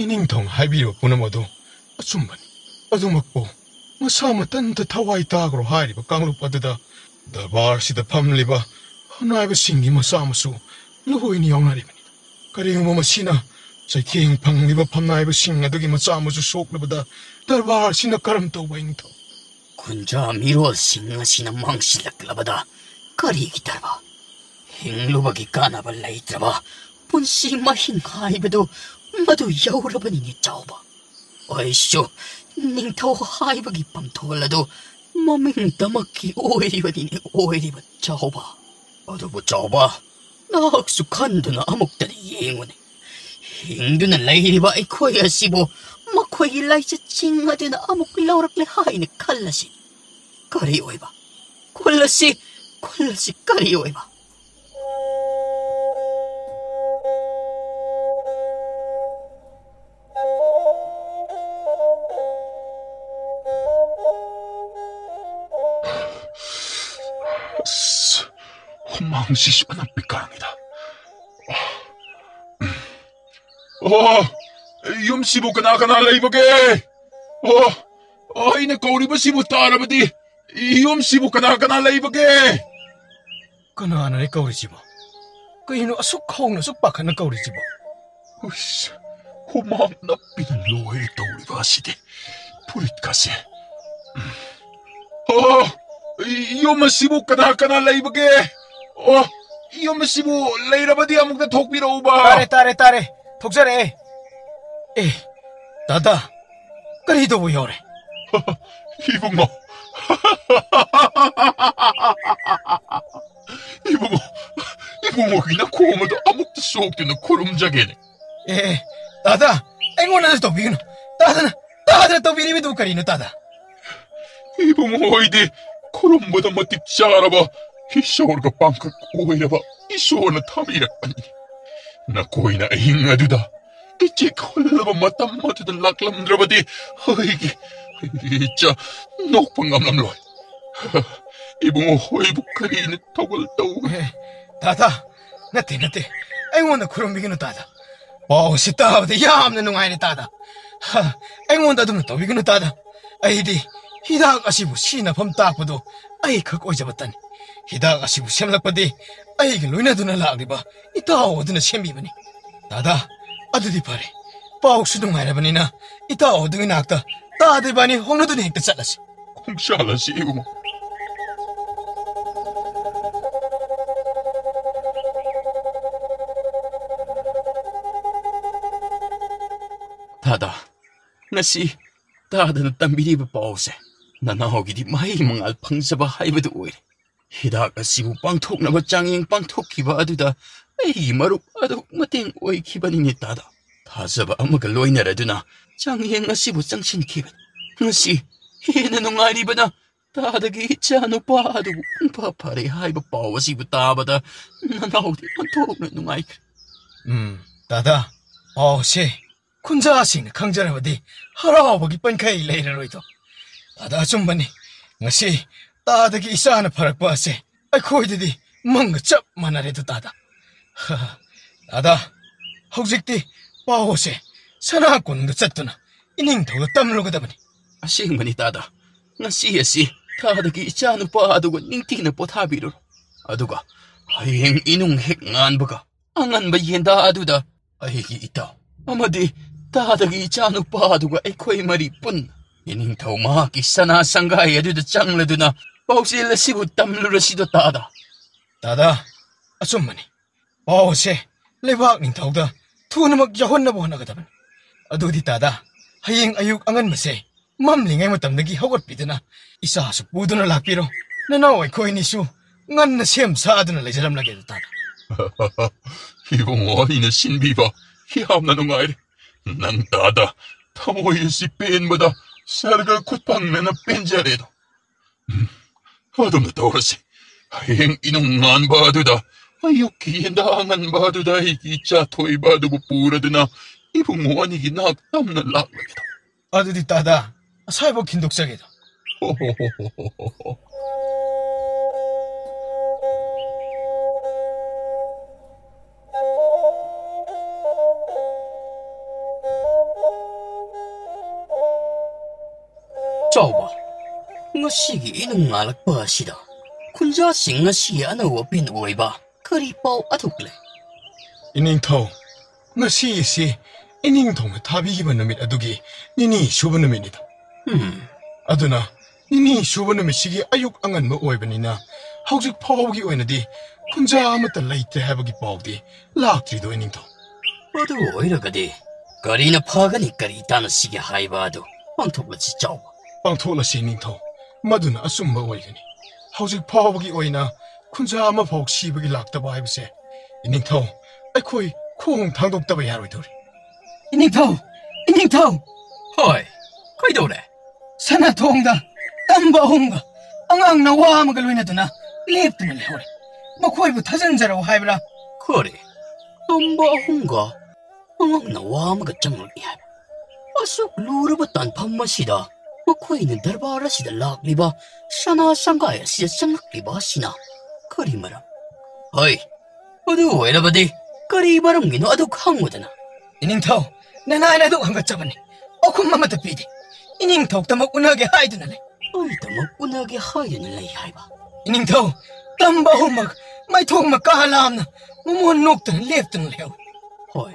ꯏꯅꯤꯡꯊꯧꯅ ꯍꯥꯏꯕꯤꯔꯤꯕ ꯄꯨꯝꯅꯃꯛ ꯑꯗꯨ ꯑꯆꯨꯝꯕꯅꯤ꯫ ꯑꯗꯨꯃꯛꯄꯨ ꯃꯁꯥ ꯃꯊꯟꯇ ꯊꯋꯥꯏ ꯇꯥꯈ꯭ꯔꯣ ꯍꯥꯏꯔꯤꯕ ꯀꯥꯡꯂꯨꯞ ꯑꯗꯨꯗ ꯗꯔꯕꯥꯔꯁꯤꯗ ꯐꯝꯂꯤꯕ ꯐꯝꯅꯥꯏꯕꯁꯤꯡꯒꯤ ꯃꯆꯥ ꯃꯁꯨ ꯂꯣꯏꯅ ꯌꯥꯎꯅꯔꯤꯕꯅꯤ꯫ ꯀꯔꯤꯒꯨꯝꯕ ꯃꯁꯤꯅ ꯆꯩꯊꯦꯡ ꯐꯪꯂꯤꯕ ꯐꯝꯅꯥꯏꯕꯁꯤꯡ ꯑꯗꯨꯒꯤ ꯃꯆꯥ ꯃꯁꯨ ꯁꯣꯛꯂꯕꯗ ꯗꯔꯕꯥꯔꯁꯤꯅ ꯀꯔꯝ ꯇꯧꯕ ꯏꯅꯤꯡꯊꯧ? ꯄꯨꯟꯖꯥ ꯃꯤꯔꯣꯜꯁꯤꯡ ꯑꯁꯤꯅ ꯃꯥꯡꯁꯤꯜꯂꯛꯂꯕꯗ ꯀꯔꯤꯒꯤ ꯗꯔꯕ? ꯍꯤꯡꯂꯨꯕꯒꯤ ꯀꯥꯟꯅꯕ ꯂꯩꯇ꯭ꯔꯕ ꯄꯨꯟꯁꯤ ꯃꯍꯤꯡ ꯍꯥꯏꯕꯗꯨ ꯃꯗꯨ ꯌꯧꯔꯕꯅꯤꯅꯦ ꯆꯥꯎꯕ꯫ ꯑꯩꯁꯨ ꯅꯤꯡꯊꯧ ꯍꯥꯏꯕꯒꯤ ꯄꯝꯊꯣꯜ ꯑꯗꯨ ꯃꯃꯤꯡꯗꯃꯛꯀꯤ ꯑꯣꯏꯔꯤꯕꯅꯤꯅꯦ ꯑꯣꯏꯔꯤꯕ ꯆꯥꯎꯕ꯫ ꯑꯗꯨꯕꯨ ꯆꯥꯎꯕ, ꯅꯍꯥꯛꯁꯨ ꯈꯟꯗꯨꯅ ꯑꯃꯨꯛꯇꯗꯤ ꯌꯦꯡꯉꯨꯅꯦ꯫ ꯍꯤꯡꯗꯨꯅ ꯂꯩꯔꯤꯕ ꯑꯩꯈꯣꯏ ꯑꯁꯤꯕꯨ ꯃꯈꯣꯏꯒꯤ ꯂꯥꯏꯆꯠꯁꯤꯡ ꯑꯗꯨꯅ ꯑꯃꯨꯛ ꯂꯧꯔꯛꯂꯦ ꯍꯥꯏꯅ ꯈꯜꯂꯁꯤ꯫ ꯀꯔꯤ ꯑꯣꯏꯕ? ꯈꯨꯜ ꯑꯁꯤ, ꯈꯨꯜ ꯑꯁꯤ ꯀꯔꯤ ꯑꯣꯏꯕ? ꯑꯁ, ꯍꯨꯃꯥꯡꯁꯤꯁꯨ ꯑꯅꯞꯄꯤ ꯀꯥꯡꯉꯤꯗ꯫ ꯑꯣ, ꯌꯨꯝꯁꯤꯕꯨ ꯀꯅꯥ ꯀꯅꯥ ꯂꯩꯕꯒꯦ? ꯑꯣ, ꯑꯣ, ꯑꯩꯅ ꯀꯧꯔꯤꯕꯁꯤꯕꯨ ꯇꯥꯔꯕꯗꯤ, ꯌꯨꯝꯁꯤꯕꯨ ꯀꯅꯥ ꯀꯅꯥ ꯂꯩꯕꯒꯦ? ꯀꯅꯥꯅꯣꯅꯦ ꯀꯧꯔꯤꯁꯤꯕꯣ? ꯀꯩꯅꯣ ꯑꯁꯨꯛ ꯍꯧꯅ ꯑꯁꯨꯛ ꯄꯥꯈꯠꯅ ꯀꯧꯔꯤꯁꯤꯕꯣ? ꯎꯏꯁ, ꯍꯨꯃꯥꯡ ꯅꯞꯄꯤꯅ ꯂꯣꯏꯔꯦ ꯇꯧꯔꯤꯕ ꯑꯁꯤꯗꯤ꯫ ꯐꯨꯔꯤꯠꯀꯁꯦ꯫ ꯎꯝ꯫ ꯑꯣ, ꯌꯨꯝ ꯑꯁꯤꯕꯨ ꯀꯅꯥ ꯀꯅꯥ ꯂꯩꯕꯒꯦ? ꯑꯣ, ꯌꯨꯝ ꯑꯁꯤꯕꯨ ꯂꯩꯔꯕꯗꯤ ꯑꯃꯨꯛꯇ ꯊꯣꯛꯄꯤꯔꯛꯎꯕ꯫ ꯇꯥꯔꯦ, ꯇꯥꯔꯦ, ꯇꯥꯔꯦ꯫ ꯊꯣꯛꯆꯔꯛꯑꯦ꯫ ꯑꯦ, ꯇꯥꯗꯥ, ꯀꯔꯤ ꯇꯧꯕ ꯌꯥꯎꯔꯦ? ꯏꯕꯨꯡꯉꯣ, ꯏꯕꯨꯡꯉꯣ, ꯏꯕꯨꯡꯉꯣꯒꯤ ꯅꯈꯣꯡ ꯑꯗꯣ ꯑꯃꯨꯛꯇ ꯁꯣꯛꯇꯨꯅ ꯈꯨꯔꯨꯝꯖꯒꯦꯅꯦ꯫ ꯑꯦ, ꯑꯦ, ꯇꯥꯗꯥ, ꯑꯩꯉꯣꯟꯗꯁꯨ ꯇꯧꯕꯤꯒꯅꯨ꯫ ꯇꯥꯗꯅ, ꯇꯥꯗꯅ ꯇꯧꯕꯤꯔꯤꯕꯗꯨ ꯀꯔꯤꯅꯣ, ꯇꯥꯗꯥ? ꯏꯕꯨꯡꯉꯣ ꯍꯣꯏꯗꯤ ꯈꯨꯔꯨꯝꯕꯗ ꯃꯇꯤꯛ ꯆꯥꯔꯕ, ꯏꯁꯣꯔꯒ ꯄꯥꯡꯒꯜ ꯑꯣꯏꯔꯕ ꯏꯁꯣꯔꯅ ꯊꯝꯕꯤꯔꯛꯄꯅꯤ꯫ ꯅꯈꯣꯏꯅ ꯑꯍꯤꯡ ꯑꯗꯨꯗ ꯏꯆꯦꯛ ꯍꯨꯜꯂꯕ ꯃꯇꯝ ꯑꯗꯨꯗ ꯂꯥꯛꯂꯝꯗ꯭ꯔꯕꯗꯤ ꯑꯩꯒꯤ, ꯑꯩꯒꯤ ꯏꯆꯥ ꯅꯣꯛꯄ ꯉꯝꯂꯝꯂꯣꯏ꯫ ꯏꯕꯨꯡꯉꯣ ꯍꯣꯏꯕꯨ ꯀꯔꯤꯅ ꯊꯧꯒꯜ ꯇꯧꯒꯦ? ꯑꯦ, ꯇꯥꯗꯥ, ꯅꯠꯇꯦ, ꯅꯠꯇꯦ꯫ ꯑꯩꯉꯣꯟꯗ ꯈꯨꯔꯨꯝꯕꯤꯒꯅꯨ, ꯇꯥꯗꯥ꯫ ꯄꯥꯎ ꯑꯁꯤ ꯇꯥꯕꯗ ꯌꯥꯝꯅ ꯅꯨꯡꯉꯥꯏꯔꯦ, ꯇꯥꯗꯥ꯫ ꯍ, ꯑꯩꯉꯣꯟꯗ ꯑꯗꯨꯝꯅ ꯇꯧꯕꯤꯒꯅꯨ, ꯇꯥꯗꯥ꯫ ꯑꯩꯗꯤ ꯍꯤꯗꯥꯛ ꯑꯁꯤꯕꯨ ꯁꯤꯖꯤꯟꯅꯐꯝ ꯇꯥꯛꯄꯗꯣ ꯑꯩꯈꯛ ꯑꯣꯏꯖꯕꯇꯅꯤ꯫ ꯍꯤꯗꯥꯛ ꯑꯁꯤꯕꯨ ꯁꯦꯝꯂꯛꯄꯗꯤ ꯑꯩꯒ ꯂꯣꯏꯅꯗꯨꯅ ꯂꯥꯛꯂꯤꯕ ꯏꯇꯥꯎ ꯑꯗꯨꯅ ꯁꯦꯝꯕꯤꯕꯅꯤ꯫ ꯇꯥꯗꯥ, ꯑꯗꯨꯗꯤ ꯐꯔꯦ꯫ ꯄꯥꯎꯁꯨ ꯅꯨꯡꯉꯥꯏꯔꯕꯅꯤꯅ ꯏꯇꯥꯎ ꯑꯗꯨꯒꯤ ꯅꯥꯛꯇ ꯇꯥꯗ ꯏꯕꯥꯅꯤ ꯍꯧꯅꯗꯨꯅ ꯍꯦꯛꯇ ꯆꯠꯂꯁꯤ꯫ ꯄꯨꯡꯁꯥꯜ ꯑꯁꯤ ꯏꯕꯨꯡꯉꯣ꯫ ꯇꯥꯗ, ꯉꯁꯤ ꯇꯥꯗꯅ ꯇꯝꯕꯤꯔꯤꯕ ꯄꯥꯎꯁꯦ ꯅꯅꯥꯎꯒꯤꯗꯤ ꯃꯍꯩ ꯃꯉꯥꯜ ꯐꯪꯖꯕ ꯍꯥꯏꯕꯗꯨ ꯑꯣꯏꯔꯦ꯫ ꯍꯤꯗꯥꯛ ꯑꯁꯤꯕꯨ ꯄꯥꯡꯊꯣꯛꯅꯕ ꯆꯥꯡꯌꯦꯡ ꯄꯥꯡꯊꯣꯛꯈꯤꯕ ꯑꯗꯨꯗ ꯑꯩꯒꯤ ꯃꯔꯨꯞ ꯑꯗꯨ ꯃꯇꯦꯡ ꯑꯣꯏꯈꯤꯕꯅꯤꯅꯦ ꯇꯥꯗ꯫ ꯊꯥꯖꯕ ꯑꯃꯒ ꯂꯣꯏꯅꯔꯗꯨꯅ ꯆꯥꯡꯌꯦꯡ ꯑꯁꯤꯕꯨ ꯆꯪꯁꯤꯟꯈꯤꯕꯅꯤ꯫ ꯉꯁꯤ ꯍꯦꯟꯅ ꯅꯨꯡꯉꯥꯏꯔꯤꯕꯅ ꯇꯥꯗꯒꯤ ꯏꯆꯥ ꯅꯨꯄꯥ ꯑꯗꯨꯕꯨ ꯄꯨꯡꯐ ꯐꯔꯦ ꯍꯥꯏꯕ ꯄꯥꯎ ꯑꯁꯤꯕꯨ ꯇꯥꯕꯗ ꯅꯅꯥꯎꯗꯤ ꯑꯣꯟꯊꯣꯛꯅ ꯅꯨꯡꯉꯥꯏꯈ꯭ꯔꯦ꯫ ꯎꯝ, ꯇꯥꯗ, ꯄꯥꯎꯁꯦ ꯈꯨꯟꯖꯥꯁꯤꯡꯅ ꯈꯪꯖꯔꯕꯗꯤ ꯍꯔꯥꯎꯕꯒꯤ ꯄꯟꯈꯩ ꯂꯩꯔꯔꯣꯏꯗꯣ꯫ ꯇꯥꯗ, ꯑꯆꯨꯝꯕꯅꯤ꯫ ꯉꯁꯤ ꯇꯥꯗꯒꯤ ꯏꯆꯥꯅ ꯐꯔꯛꯄ ꯑꯁꯦ ꯑꯩꯈꯣꯏꯗꯗꯤ ꯃꯪꯒ ꯆꯞ ꯃꯥꯟꯅꯔꯦꯗꯣ ꯇꯥꯗ꯫ ꯇꯥꯗ, ꯍꯧꯖꯤꯛꯇꯤ ꯄꯥꯎꯁꯦ ꯁꯅꯥ ꯀꯣꯅꯨꯡꯗ ꯆꯠꯇꯨꯅ ꯏꯅꯤꯡꯊꯧꯗ ꯇꯝꯂꯨꯒꯗꯕꯅꯤ꯫ ꯑꯁꯦꯡꯕꯅꯤ ꯇꯥꯗ, ꯉꯁꯤ ꯑꯁꯤ ꯇꯥꯗꯒꯤ ꯏꯆꯥꯅꯨꯄꯥ ꯑꯗꯨꯒ ꯅꯤꯡꯊꯤꯅ ꯄꯣꯊꯥꯕꯤꯔꯨꯔꯣ꯫ ꯑꯗꯨꯒ ꯍꯌꯦꯡ ꯏꯅꯨꯡ ꯍꯦꯛ ꯉꯥꯟꯕꯒ ꯑꯉꯟꯕ ꯌꯦꯟꯗꯥ ꯑꯗꯨꯗ ꯑꯩꯒꯤ ꯏꯇꯥꯎ ꯑꯃꯗꯤ ꯇꯥꯗꯒꯤ ꯏꯆꯥꯅꯨꯄꯥ ꯑꯗꯨꯒ ꯑꯩꯈꯣꯏ ꯃꯔꯤ ꯄꯨꯟꯅ ꯏꯅꯤꯡꯊꯧ ꯃꯍꯥꯛꯀꯤ ꯁꯅꯥ ꯁꯪꯒꯥꯏ ꯑꯗꯨꯗ ꯆꯪꯂꯗꯨꯅ ꯄꯥꯎꯖꯦꯜ ꯑꯁꯤꯕꯨ ꯇꯝꯂꯨꯔꯁꯤꯗꯣ ꯇꯥꯗ꯫ ꯇꯥꯗ, ꯑꯆꯨꯝꯕꯅꯤ꯫ ꯄꯥꯎ ꯑꯁꯦ ꯂꯩꯕꯥꯛ ꯅꯤꯡꯊꯧꯗ ꯊꯨꯅꯃꯛ ꯌꯧꯍꯟꯅꯕ ꯍꯣꯠꯅꯒꯗꯕꯅꯤ꯫ ꯑꯗꯨꯗꯤ ꯇꯥꯗ, ꯍꯌꯦꯡ ꯑꯌꯨꯛ ꯑꯉꯟꯕꯁꯦ ꯃꯝꯂꯤꯉꯩ ꯃꯇꯝꯗꯒꯤ ꯍꯧꯒꯠꯄꯤꯗꯨꯅ ꯏꯆꯥꯁꯨ ꯄꯨꯗꯨꯅ ꯂꯥꯛꯄꯤꯔꯣ꯫ ꯅꯅꯥꯎ ꯑꯩꯈꯣꯏ ꯑꯅꯤꯁꯨ ꯉꯟꯅ ꯁꯦꯝ ꯁꯥꯗꯨꯅ ꯂꯩꯖꯔꯝꯂꯒꯦ ꯇꯥꯗ꯫ ꯏꯕꯨꯡꯉꯣ, ꯑꯩꯅ ꯁꯤꯟꯕꯤꯕ ꯌꯥꯝꯅ ꯅꯨꯡꯉꯥꯏꯔꯦ꯫ ꯅꯪ ꯇꯥꯗ, ꯊꯃꯣꯏ ꯑꯁꯤ ꯄꯦꯟꯕꯗ ꯁꯔꯒ ꯈꯨꯠ ꯐꯪꯅꯅ ꯄꯦꯟꯖꯔꯦꯗꯣ꯫ ꯎꯝ, ꯑꯗꯨꯝꯅ ꯇꯧꯔꯁꯤ꯫ ꯍꯌꯦꯡ ꯏꯅꯨꯡ ꯉꯥꯟꯕ ꯑꯗꯨꯗ, ꯑꯌꯨꯛꯀꯤ ꯌꯦꯟꯗꯥ ꯑꯉꯟꯕ ꯑꯗꯨꯗ ꯑꯩꯒꯤ ꯏꯆꯥ ꯊꯣꯏꯕ ꯑꯗꯨꯕꯨ ꯄꯨꯔꯗꯨꯅ ꯏꯕꯨꯡꯉꯣ ꯑꯅꯤꯒꯤ ꯅꯥꯛ ꯇꯝꯅ ꯂꯥꯛꯂꯒꯦꯗꯣ꯫ ꯑꯗꯨꯗꯤ ꯇꯥꯗ, ꯑꯁꯥꯏꯐꯥꯎ ꯊꯤꯟꯗꯣꯛꯆꯒꯦꯗꯣ꯫ ꯍꯣ, ꯍꯣ, ꯍꯣ, ꯍꯣ, ꯍꯣ, ꯍꯣ꯫ ꯆꯥꯎꯕ, ꯉꯁꯤꯒꯤ ꯏꯅꯨꯡ ꯉꯥꯜꯂꯛꯄ ꯑꯁꯤꯗ ꯈꯨꯟꯖꯥꯁꯤꯡ ꯉꯁꯤ ꯑꯅꯧ ꯑꯄꯦꯟ ꯑꯣꯏꯕ ꯀꯔꯤ ꯄꯥꯎ ꯑꯗꯨꯛ ꯂꯩ? ꯏꯅꯤꯡꯊꯧ, ꯉꯁꯤ ꯑꯁꯤ ꯏꯅꯤꯡꯊꯧꯅ ꯊꯥꯕꯤꯈꯤꯕ ꯅꯨꯃꯤꯠ ꯑꯗꯨꯒꯤ ꯅꯤꯅꯤ ꯁꯨꯕ ꯅꯨꯃꯤꯠꯅꯤꯗ꯫ ꯎꯝ꯫ ꯑꯗꯨꯅ ꯅꯤꯅꯤ ꯁꯨꯕ ꯅꯨꯃꯤꯠꯁꯤꯒꯤ ꯑꯌꯨꯛ ꯑꯉꯟꯕ ꯑꯣꯏꯕꯅꯤꯅ ꯍꯧꯖꯤꯛ ꯐꯥꯎꯕꯒꯤ ꯑꯣꯏꯅꯗꯤ ꯈꯨꯟꯖꯥ ꯑꯃꯠꯇ ꯂꯩꯇ꯭ꯔꯦ ꯍꯥꯏꯕꯒꯤ ꯄꯥꯎꯗꯤ ꯂꯥꯛꯇ꯭ꯔꯤꯗꯣ, ꯏꯅꯤꯡꯊꯧ꯫ ꯑꯗꯨ ꯑꯣꯏꯔꯒꯗꯤ ꯀꯔꯤꯅ ꯐꯒꯅꯤ, ꯀꯔꯤ ꯇꯥꯟꯅꯁꯤꯒꯦ ꯍꯥꯏꯕ ꯑꯗꯨ ꯄꯥꯡꯊꯣꯛꯂꯁꯤ, ꯆꯥꯎꯕ꯫ ꯄꯥꯡꯊꯣꯛꯂꯁꯤ, ꯏꯅꯤꯡꯊꯧ꯫ ꯃꯗꯨꯅ ꯑꯆꯨꯝꯕ ꯑꯣꯏꯒꯅꯤ꯫ ꯍꯧꯖꯤꯛ ꯐꯥꯎꯕꯒꯤ ꯑꯣꯏꯅ ꯈꯨꯟꯖꯥ ꯑꯃꯐꯥꯎ ꯁꯤꯕꯒꯤ ꯂꯥꯛꯇꯕ ꯍꯥꯏꯕꯁꯦ, ꯏꯅꯤꯡꯊꯧ, ꯑꯩꯈꯣꯏ ꯈꯣꯡ ꯊꯥꯡꯗꯣꯛꯇꯕ ꯌꯥꯔꯣꯏꯗꯧꯔꯤ꯫ ꯏꯅꯤꯡꯊꯧ! ꯏꯅꯤꯡꯊꯧ! ꯍꯣꯏ, ꯀꯩꯗꯧꯔꯦ? ꯁꯅꯥꯊꯣꯡꯗ ꯇꯝꯕ ꯑꯍꯨꯝꯒ ꯑꯉꯥꯡ ꯅꯋꯥ ꯑꯃꯒ ꯂꯣꯏꯅꯗꯨꯅ ꯂꯦꯞꯇꯨꯅ ꯂꯩꯍꯧꯔꯦ꯫ ꯃꯈꯣꯏꯕꯨ ꯊꯥꯖꯤꯟꯖꯔꯛꯎ ꯍꯥꯏꯕ꯭ꯔꯥ? ꯀꯔꯤ? ꯇꯝꯕ ꯑꯍꯨꯝꯒ ꯑꯉꯥꯡ ꯅꯋꯥ ꯑꯃꯒ ꯆꯪꯂꯛꯏ ꯍꯥꯏꯕ? ꯑꯁꯨꯛ ꯂꯨꯔꯕ ꯇꯥꯟꯐꯝ ꯑꯁꯤꯗ ꯃꯈꯣꯏꯅ ꯗꯔꯕꯥꯔ ꯑꯁꯤꯗ ꯂꯥꯛꯂꯤꯕ, ꯁꯅꯥ ꯁꯪꯒꯥꯏ ꯑꯁꯤꯗ ꯆꯪꯂꯛꯂꯤꯕ ꯑꯁꯤꯅ ꯀꯔꯤ ꯃꯔꯝ? ꯍꯣꯏ, ꯑꯗꯨ ꯑꯣꯏꯔꯕꯗꯤ ꯀꯔꯤ ꯃꯔꯝꯒꯤꯅꯣ ꯑꯗꯨ ꯈꯪꯉꯨꯗꯅ? ꯏꯅꯤꯡꯊꯧ, ꯅꯅꯥꯏꯅ ꯑꯗꯨꯛ ꯍꯪꯒꯠꯆꯕꯅꯤ, ꯄꯥꯎꯈꯨꯝ ꯑꯃꯠꯇ ꯄꯤꯗꯦ꯫ ꯏꯅꯤꯡꯊꯧꯇꯃꯛ ꯎꯅꯒꯦ ꯍꯥꯏꯗꯨꯅ ꯂꯩ꯫ ꯑꯩꯇꯃꯛ ꯎꯅꯒꯦ ꯍꯥꯏꯗꯨꯅ ꯂꯩ ꯍꯥꯏꯕ? ꯏꯅꯤꯡꯊꯧ, ꯇꯝꯕ ꯑꯍꯨꯝꯃꯛ ꯃꯥꯏꯊꯣꯡ ꯃꯀꯥ ꯂꯥꯝꯅ ꯃꯃꯣꯟ ꯅꯣꯛꯇꯨꯅ ꯂꯦꯞꯇꯨꯅ ꯂꯩꯍꯧꯏ꯫ ꯍꯣꯏ,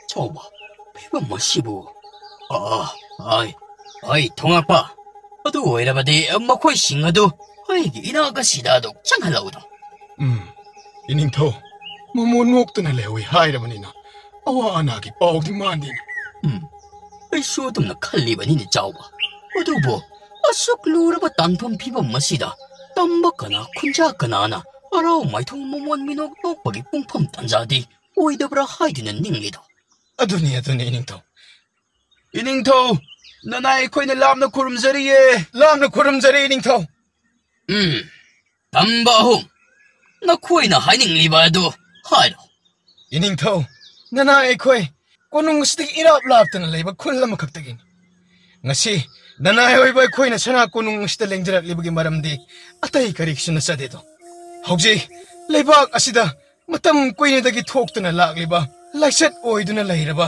ꯆꯥꯎꯕ, ꯐꯤꯕꯝ ꯑꯁꯤꯕꯨ꯫ ꯑꯥ, ꯑꯥꯏ, ꯑꯩ ꯊꯣꯉꯛꯄ꯫ ꯑꯗꯨ ꯑꯣꯏꯔꯕꯗꯤ ꯃꯈꯣꯏꯁꯤꯡ ꯑꯗꯨ ꯑꯩꯒꯤ ꯏꯅꯥꯛ ꯑꯁꯤꯗ ꯑꯗꯨꯝ ꯆꯪꯍꯜꯂꯛꯎꯗ꯫ ꯎꯝ, ꯏꯅꯤꯡꯊꯧ, ꯃꯃꯣꯟ ꯅꯣꯛꯇꯨꯅ ꯂꯩꯍꯧꯏ ꯍꯥꯏꯔꯕꯅꯤꯅ ꯑꯋꯥ ꯑꯅꯥꯒꯤ ꯄꯥꯎꯗꯤ ꯃꯥꯟꯗꯦꯅꯦ꯫ ꯎꯝ, ꯑꯩꯁꯨ ꯑꯗꯨꯝꯅ ꯈꯜꯂꯤꯕꯅꯤꯅꯦ, ꯆꯥꯎꯕ꯫ ꯑꯗꯨꯕꯨ ꯑꯁꯨꯛ ꯂꯨꯔꯕ ꯇꯥꯟꯐꯝ ꯐꯤꯕꯝ ꯑꯁꯤꯗ ꯇꯝꯕ ꯀꯅꯥ, ꯈꯨꯟꯖꯥ ꯀꯅꯥꯅ ꯍꯔꯥꯎ ꯃꯥꯏꯊꯣꯡ ꯃꯃꯣꯟ ꯃꯤꯅꯣꯛ ꯅꯣꯛꯄꯒꯤ ꯄꯨꯡꯐꯝ ꯇꯥꯟꯖꯥꯗꯤ ꯑꯣꯏꯗꯕ꯭ꯔꯥ ꯍꯥꯏꯗꯨꯅ ꯅꯤꯡꯂꯤꯗꯣ? ꯑꯗꯨꯅꯤ, ꯑꯗꯨꯅꯤ, ꯏꯅꯤꯡꯊꯧ꯫ ꯏꯅꯤꯡꯊꯧ, ꯅꯅꯥꯏ ꯑꯩꯈꯣꯏꯅ ꯂꯥꯞꯅ ꯈꯨꯔꯨꯝꯖꯔꯤꯌꯦ꯫ ꯂꯥꯞꯅ ꯈꯨꯔꯨꯝꯖꯔꯤ, ꯏꯅꯤꯡꯊꯧ꯫ ꯎꯝ, ꯇꯝꯕ ꯑꯍꯨꯝ, ꯅꯈꯣꯏꯅ ꯍꯥꯏꯅꯤꯡꯂꯤꯕ ꯑꯗꯨ ꯍꯥꯏꯔꯣ꯫ ꯏꯅꯤꯡꯊꯧ, ꯅꯅꯥꯏ ꯑꯩꯈꯣꯏ ꯀꯣꯅꯨꯡ ꯑꯁꯤꯗꯒꯤ ꯏꯔꯥꯞ ꯂꯥꯞꯇꯅ ꯂꯩꯕ ꯈꯨꯜ ꯑꯃꯈꯛꯇꯒꯤꯅꯤ꯫ ꯉꯁꯤ ꯅꯅꯥꯏ ꯑꯣꯏꯕ ꯑꯩꯈꯣꯏꯅ ꯁꯅꯥ ꯀꯣꯅꯨꯡ ꯑꯁꯤꯗ ꯂꯦꯡꯖꯔꯛꯂꯤꯕꯒꯤ ꯃꯔꯝꯗꯤ ꯑꯇꯩ ꯀꯔꯤꯁꯨ ꯅꯠꯆꯗꯦꯗꯣ꯫ ꯍꯧꯖꯤꯛ ꯂꯩꯕꯥꯛ ꯑꯁꯤꯗ ꯃꯇꯝ ꯀꯨꯏꯅꯗꯒꯤ ꯊꯣꯛꯇꯨꯅ ꯂꯥꯛꯂꯤꯕ, ꯂꯥꯏꯆꯠ ꯑꯣꯏꯗꯨꯅ ꯂꯩꯔꯕ